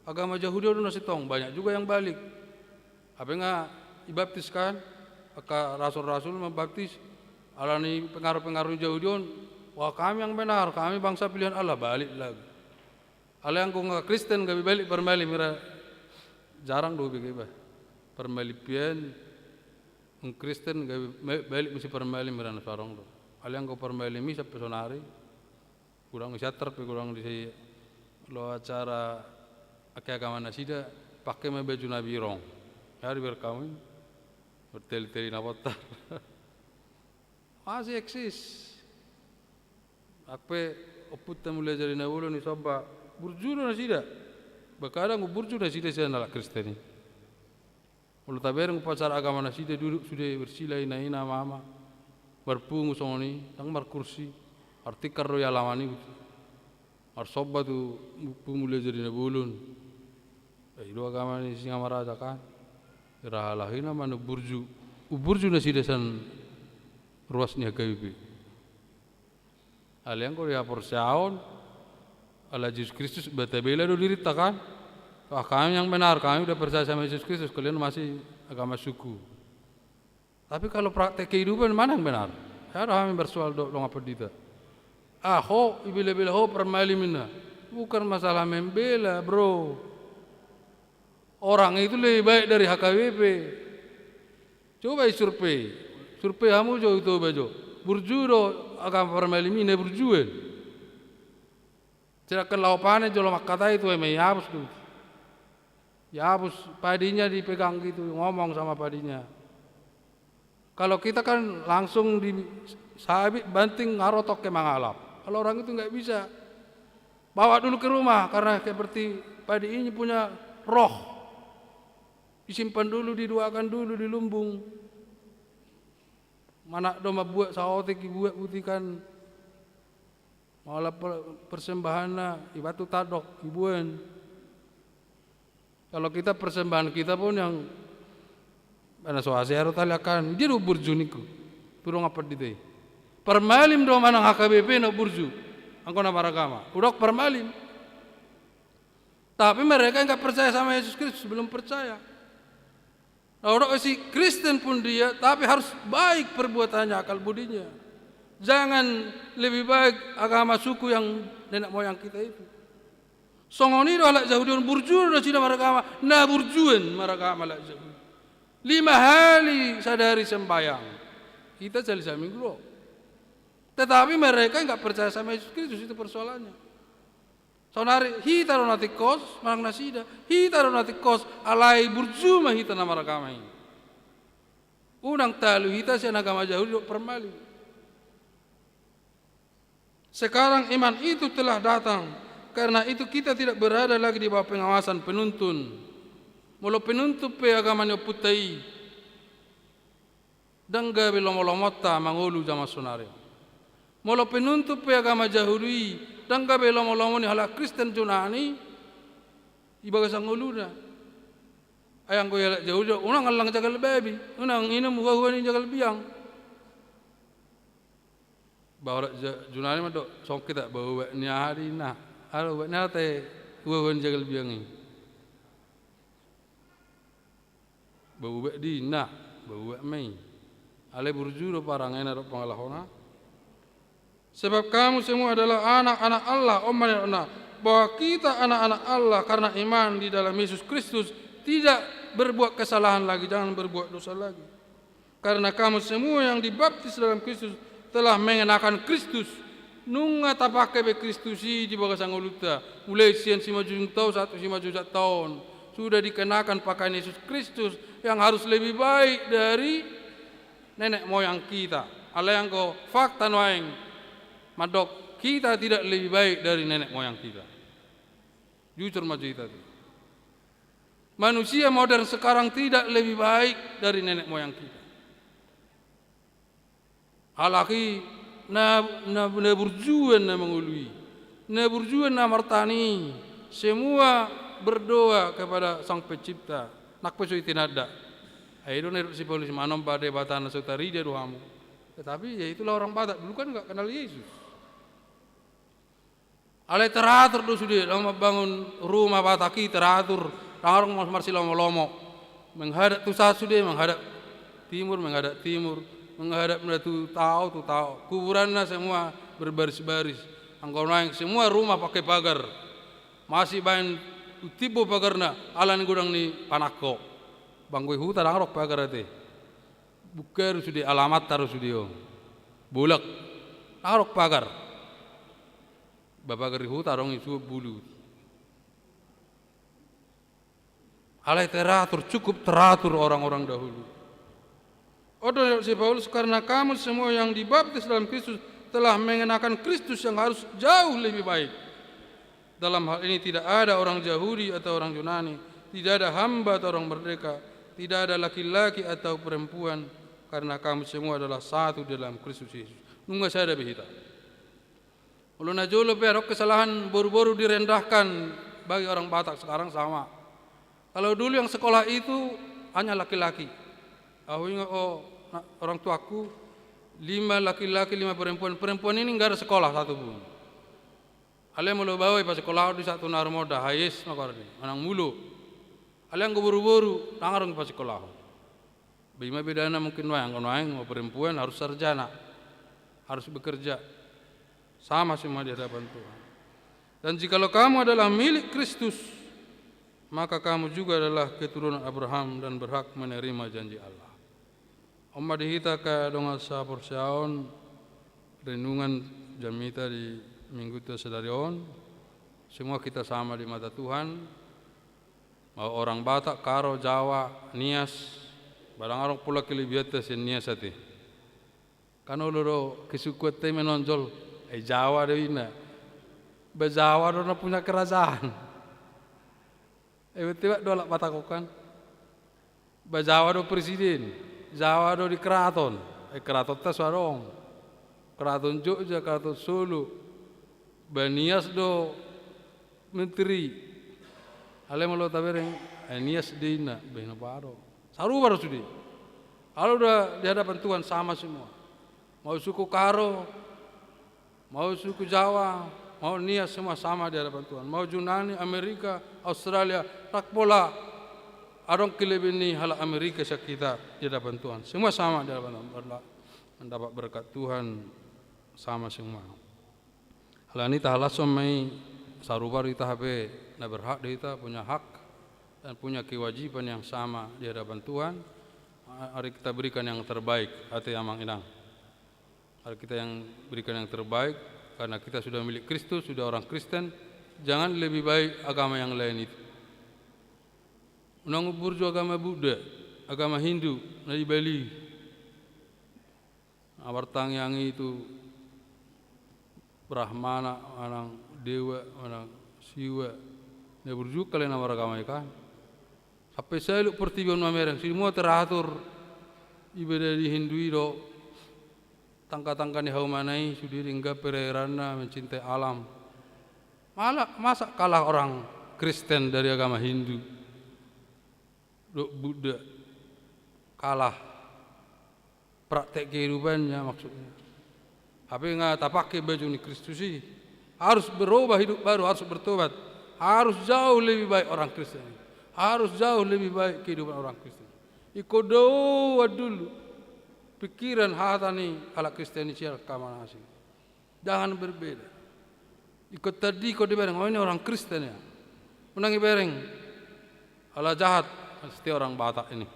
Agama Jahudi do na sintong. Banyak juga yang balik. Abe nga ibaptis kan, angka rasul-rasul mambaptis, alani pengaruh-pengaruh Jahudi on, "Wah, kami yang benar, kami bangsa pilihan Allah," balik lagi. Alai anggo nga Kristen gabe balik parmalim ira, jarang do bege ba. Parmalim pian, Kristen gabe ma-, balik muse parmalim ira na so adong do. Alai anggo parmalim i sampe sonari, godang di siantar pe, godang di si lo acara keagamaan nasida, pake ma baju na birong. Ari berkamin, berteli-teli na bontar. Masih eksis. Anggo pe ompunta Mulia Jadi Na Bolon i somba, burju do nasida. Ba kadang burju nasida sian halak Kristen i. Molo tabereng upacara agama nasida duduk sude bersila ina-ina ama-ama. Marpungu songon i, dang markursi. Martingkar do i alaman i. Marsomba tu Ompu Mulia Jadi Na Bolon. I do agama ni Singamaraja kan. Ira halak i na ma na umburju. Umburju nasida sian ruas ni H K B P. Alai anggo di haporseaon, ala Jesus Kristus, ba tabela do dirinta kan? Wah, kami yang benar, kami udah percaya sama Yesus Kristus, kalian masih agama suku. Tapi kalau praktek kehidupan, mana yang benar? Hea do hami marsoal dohot dongan pandita. Ah, ho, ibela-bela ho parmalim ninna. Bukan masalah membela, bro. Orang itu lebih baik dari H K B P. Coba i survei. Survei hamu jo, i Toba jo. Burju do agama parmalim i na burjuan. Sedangkan laho panen jolo mangkatai tu eme, iabus do. Iabus padinya, dipegang gitu, ngomong sama padinya. Kalau kita kan langsung di sabit, banting, nga ro tongke mangalap. Kalau orang itu nggak bisa. Bawa dulu ke rumah, karena seperti padi ini punya roh. Disimpan dulu, didoakan dulu di lumbung. Manat do mambuat saotik, dibuat butikan. Molo per-, persembahanna, ibantu tandok, diboan. Kalau kita persembahan kita pun yang mana so ase aro tali akan, dia do burju ningku. Tu dongan pandita i. Parmalim do manang H K B P na burju. Anggo na maragama. Hudok parmalim. Tapi mereka nggak percaya sama Yesus Kristus, belum percaya. Nah, orang si Kristen pun dia, tapi harus baik perbuatannya, akal budinya. Jangan lebih baik agama suku yang nenek moyang kita itu. Songon i do halak Jahudi on, burju do nasida maragama, na burjuan maragama halak Jahudi. Lima hali sadari sembahyang. Kita sehari saminggu do. Tetapi mereka nggak percaya sama Yesus Kristus, itu persoalannya. Saonari hita do na tingkos, manang nasida. Hita do na tingkos, alai burju ma hita na maragama i. Unang talu hita sian agama Jahudi dohot parmalim. Sekarang iman itu telah datang, karena itu kita tidak berada lagi di bawah pengawasan penuntun. Molo penuntun pe agama ni ompunta i, ndang gabe lomolomonta mangolu jaman saonari. Molo penuntun pe agama Jahudi i, ndang gabe lomolomo ni halak Kristen Junani i bagasan ngoluna. Ai anggo i halak Jahudi do, unang allang jagal babi, unang inum huahua ni jagal biang. Ba halak Ja-, Junani ma do, songon hita, ba ubat ni aha di na. Ala ubat ni aha te, Tua huan jagal biang i. Bau ubat di na, bau ubat ma i. Alai burju do parangena dohot pangalahona. Sebab kamu semua adalah anak-anak Allah, on ma na, bahwa kita anak-anak Allah karena iman di dalam Yesus Kristus, tidak berbuat kesalahan lagi, jangan berbuat dosa lagi. Karena kamu semua yang dibaptis dalam Kristus telah mengenakan Kristus. Nunga tapake be Kristus i di bagasan ngolunta. Mulai sian simanjujung taon sahat tu simanjujung taon. Sudah dikenakan pakaian Yesus Kristus yang harus lebih baik dari nenek moyang kita. Alai anggo fakta nuaeng mandok kita tidak lebih baik dari nenek moyang kita. Jujur ma jo hita tu. Manusia modern sekarang tidak lebih baik dari nenek moyang kita. Halak i na, na, na burju na mangolu i, na burju na martahan i, semua berdoa kepada Sang Pencipta. Nang pe so i tinanda. Ai do na didok si Paulus, manomba debata na so tarida do hamu. Tetapi ya itulah orang Batak, dulu kan nggak kenal Yesus. Alai teratur do sude, laho mambangun rumah Batak i teratur, ndang adong marsilomolomo. Menghadap tu sahat sude, menghadap timur, menghadap timur, menghadap na tu tao, tu tao. Kuburanna semua berbaris-baris. Anggo nuaeng semua rumah pakai pagar. Masih baen timbo pagarna, ala ni godang ni panangko. Banggo i huta ndang adong pagar ate. Bungka do sude, alamanta do sude on. Bolak. Ndang adong pagar. Ba pagar di huta adong i suhut bulu. Alai teratur, cukup teratur orang-orang dahulu. On do si Paulus, karena kamu semua yang dibaptis dalam Kristus telah mengenakan Kristus yang harus jauh lebih baik. Dalam hal ini tidak ada orang Jahudi atau orang Yunani, tidak ada hamba atau orang merdeka, tidak ada laki-laki atau perempuan, karena kamu semua adalah satu di dalam Kristus Yesus. Nunga sada be hita. Olo na jolo pe adong kesalahan boru-boru direndahkan bagi orang Batak, sekarang sama. Kalau dulu yang sekolah itu hanya laki-laki. Au ingot o, na, orang tuaku, lima laki-laki, lima perempuan. Perempuan ini nggak ada sekolah satu pun. Alai molo baoa i pasekolahon di sahat tu na marmoda, hayes ma goarna, manang mulo. Alai anggo boru-boru, ndang adong i pasekolahon. Ba i ma bedana mungkin nuaeng, anggo nuaeng, anggo perempuan harus sarjana, harus bekerja. Sama semua di hadapan Tuhan. Dan jikalau kamu adalah milik Kristus, maka kamu juga adalah keturunan Abraham dan berhak menerima janji Allah. On ma di hita angka dongan saporseaon, renungan jamita di mingguta sadari on, semua kita sama di mata Tuhan, mau orang Batak, Karo, Jawa, Nias, ba ndang adong pola kelebihanta sian Nias ate. Kan olo do kesukuanta i menonjol, ai Jawa do inna. Ba Jawa do na punya kerajaan. Ai berarti do halak Batak on kan. Ba Jawa do presiden, Jawa do di keraton. Ai keratonta so adong. Keraton Jogja, keraton Solo. Ba Nias do menteri. Alai molo tabereng, ai Nias do inna, ba inna pado. Sarupa do sude. Kalau udah di hadapan Tuhan sama semua. Mau suku Karo, mau suku Jawa, mau Nias, semua sama di hadapan Tuhan. Mau Junani, Amerika, Australia, ndang pola adong kelebihan ni halak Amerika sian hita di hadapan Tuhan. Semua sama di hadapan Tuhan. Berla-, mendapat berkat Tuhan sama semua. Alani i tahalashon ma i, sarupa do hita hape, na berhak do hita, punya hak dan punya kewajiban yang sama di hadapan Tuhan. Mari kita berikan yang terbaik, ate amang inang. Mari kita yang berikan yang terbaik, karena kita sudah milik Kristus, sudah orang Kristen. Jangan lebih baik agama yang lain itu. Unang burju agama Buddha, agama Hindu, na di Bali. Amartangiang i tu Brahmana, manang Dewa, manang Siwa. Na burju angka lae na maragama i kan. Sampe saluhut portibi on mamereng, semua teratur. Ibadah di Hindu i do. Tangka-tangka ni haumana i, sude denggan perairanna, mencintai alam. Malah, masa kalah orang Kristen dari agama Hindu? Dohot Buddha. Kalah. Praktek kehidupannya maksudnya. Hape nga tapake baju ni Kristus i. Harus berubah hidup baru, harus bertobat. Harus jauh lebih baik orang Kristen. Harus jauh lebih baik kehidupan orang Kristen. Ingkon dao dulu pikiran hata ni halak Kristen i sian angka na asing. Jangan berbeda. Ingkon tadingkon dibereng, oh, ini orang Kristen ya. Unang dibereng, ala jahat, pasti orang Batak ini.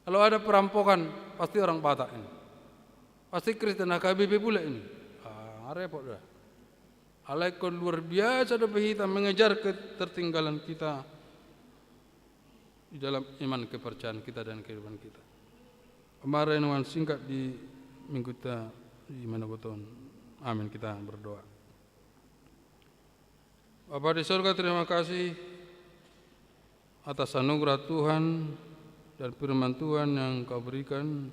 Kalau ada perampokan, pasti orang Batak ini. Pasti Kristen, H K B P pula ini. Ah, repot dah. Alai ingkon luar biasa dope hita mengejar ketertinggalan kita di dalam iman kepercayaan kita dan kehidupan kita. Amang, renungan singkat di mingguta di manogot on. Amin, kita berdoa. Bapa di sorga, terima kasih atas anugerah Tuhan dan firman Tuhan yang Kau berikan,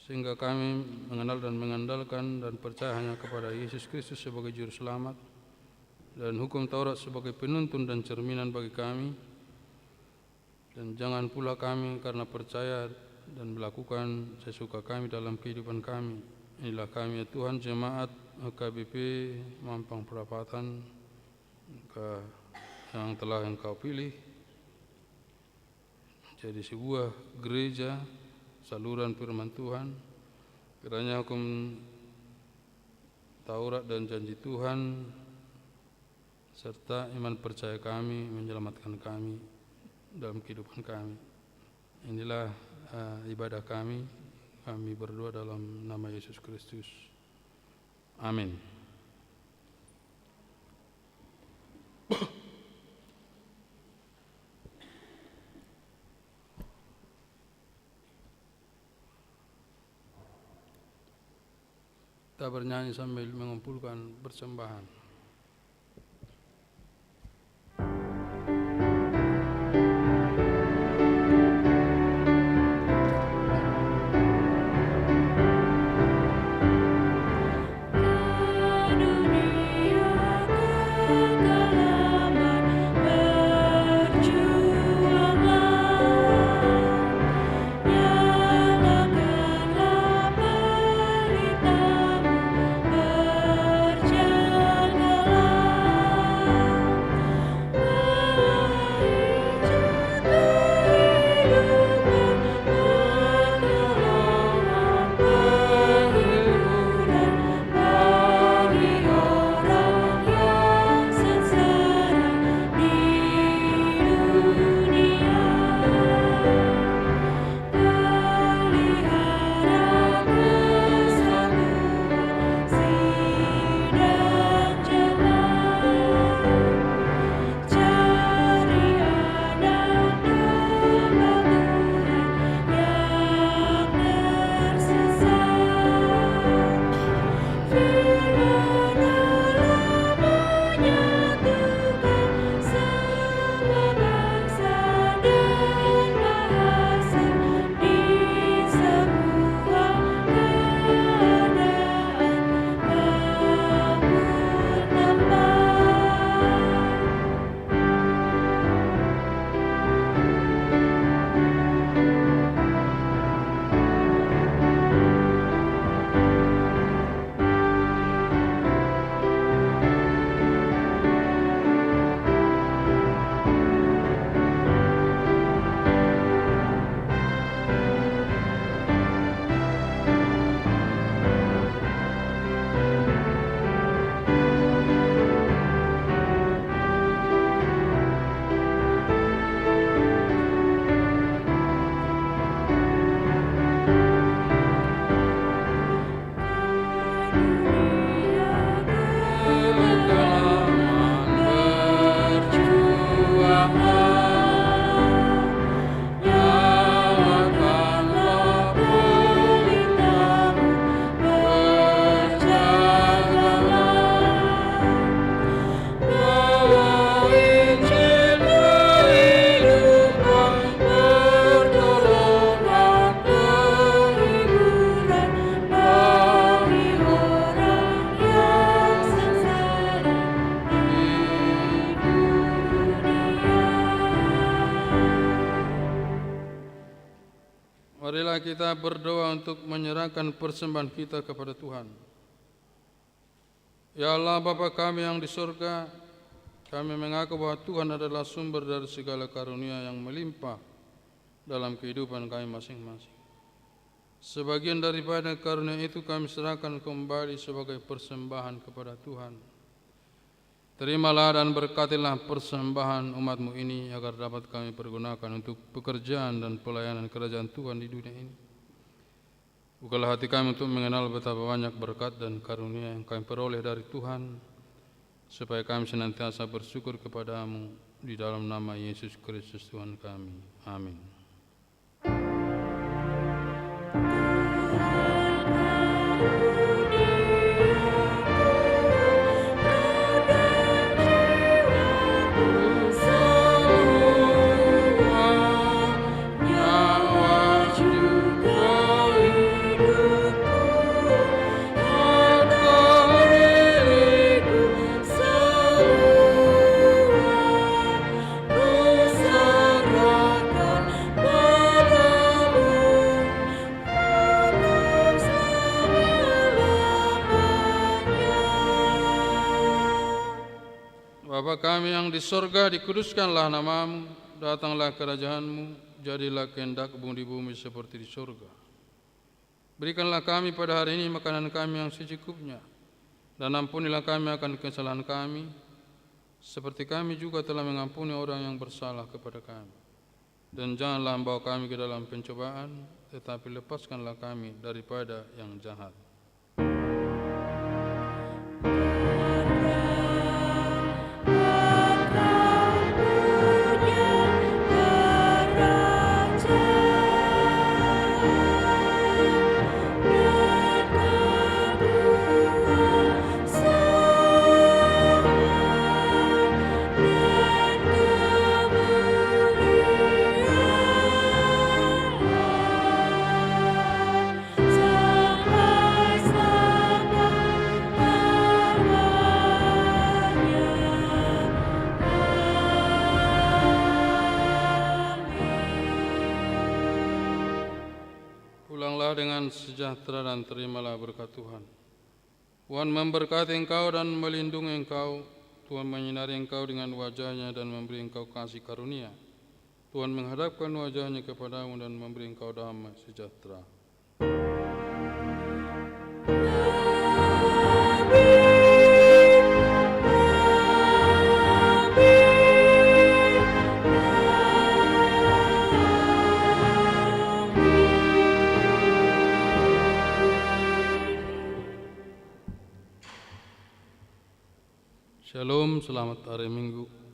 sehingga kami mengenal dan mengandalkan dan percaya hanya kepada Yesus Kristus sebagai Juru Selamat, dan hukum Taurat sebagai penuntun dan cerminan bagi kami. Dan jangan pula kami karena percaya dan melakukan sesuka kami dalam kehidupan kami. Inilah kami, ya Tuhan, jemaat H K B P Mampang Prapatan, ke-, yang telah Engkau pilih menjadi sebuah gereja saluran firman Tuhan. Kiranya hukum Taurat dan janji Tuhan serta iman percaya kami menyelamatkan kami dalam kehidupan kami. Inilah, eh, ibadah kami. Kami berdoa dalam nama Yesus Kristus. Amin. Kita bernyanyi sambil mengumpulkan persembahan. Marilah kita berdoa untuk menyerahkan persembahan kita kepada Tuhan. Ya Allah, Bapa kami yang di sorga, Kami mengaku bahwa Tuhan adalah sumber dari segala karunia yang melimpah dalam kehidupan kami masing-masing. Sebagian daripada karunia itu kami serahkan kembali sebagai persembahan kepada Tuhan. Terimalah dan berkatilah persembahan umat-Mu ini, agar dapat kami pergunakan untuk pekerjaan dan pelayanan kerajaan Tuhan di dunia ini. Bukalah hati kami untuk mengenal betapa banyak berkat dan karunia yang kami peroleh dari Tuhan, supaya kami senantiasa bersyukur kepada-Mu, di dalam nama Yesus Kristus Tuhan kami. Amin. Bapa kami yang di sorga, dikuduskanlah nama-Mu, datanglah kerajaan-Mu, jadilah kehendak-Mu di bumi seperti di sorga. Berikanlah kami pada hari ini makanan kami yang secukupnya, dan ampunilah kami akan kesalahan kami, seperti kami juga telah mengampuni orang yang bersalah kepada kami. Dan janganlah membawa kami ke dalam pencobaan, tetapi lepaskanlah kami daripada yang jahat. Pulanglah dengan sejahtera dan terimalah berkat Tuhan. Tuhan memberkati engkau dan melindungi engkau. Tuhan menyinari engkau dengan wajah-Nya dan memberi engkau kasih karunia. Tuhan menghadapkan wajah-Nya kepadamu dan memberi engkau damai sejahtera. Shalom, selamat hari Minggu.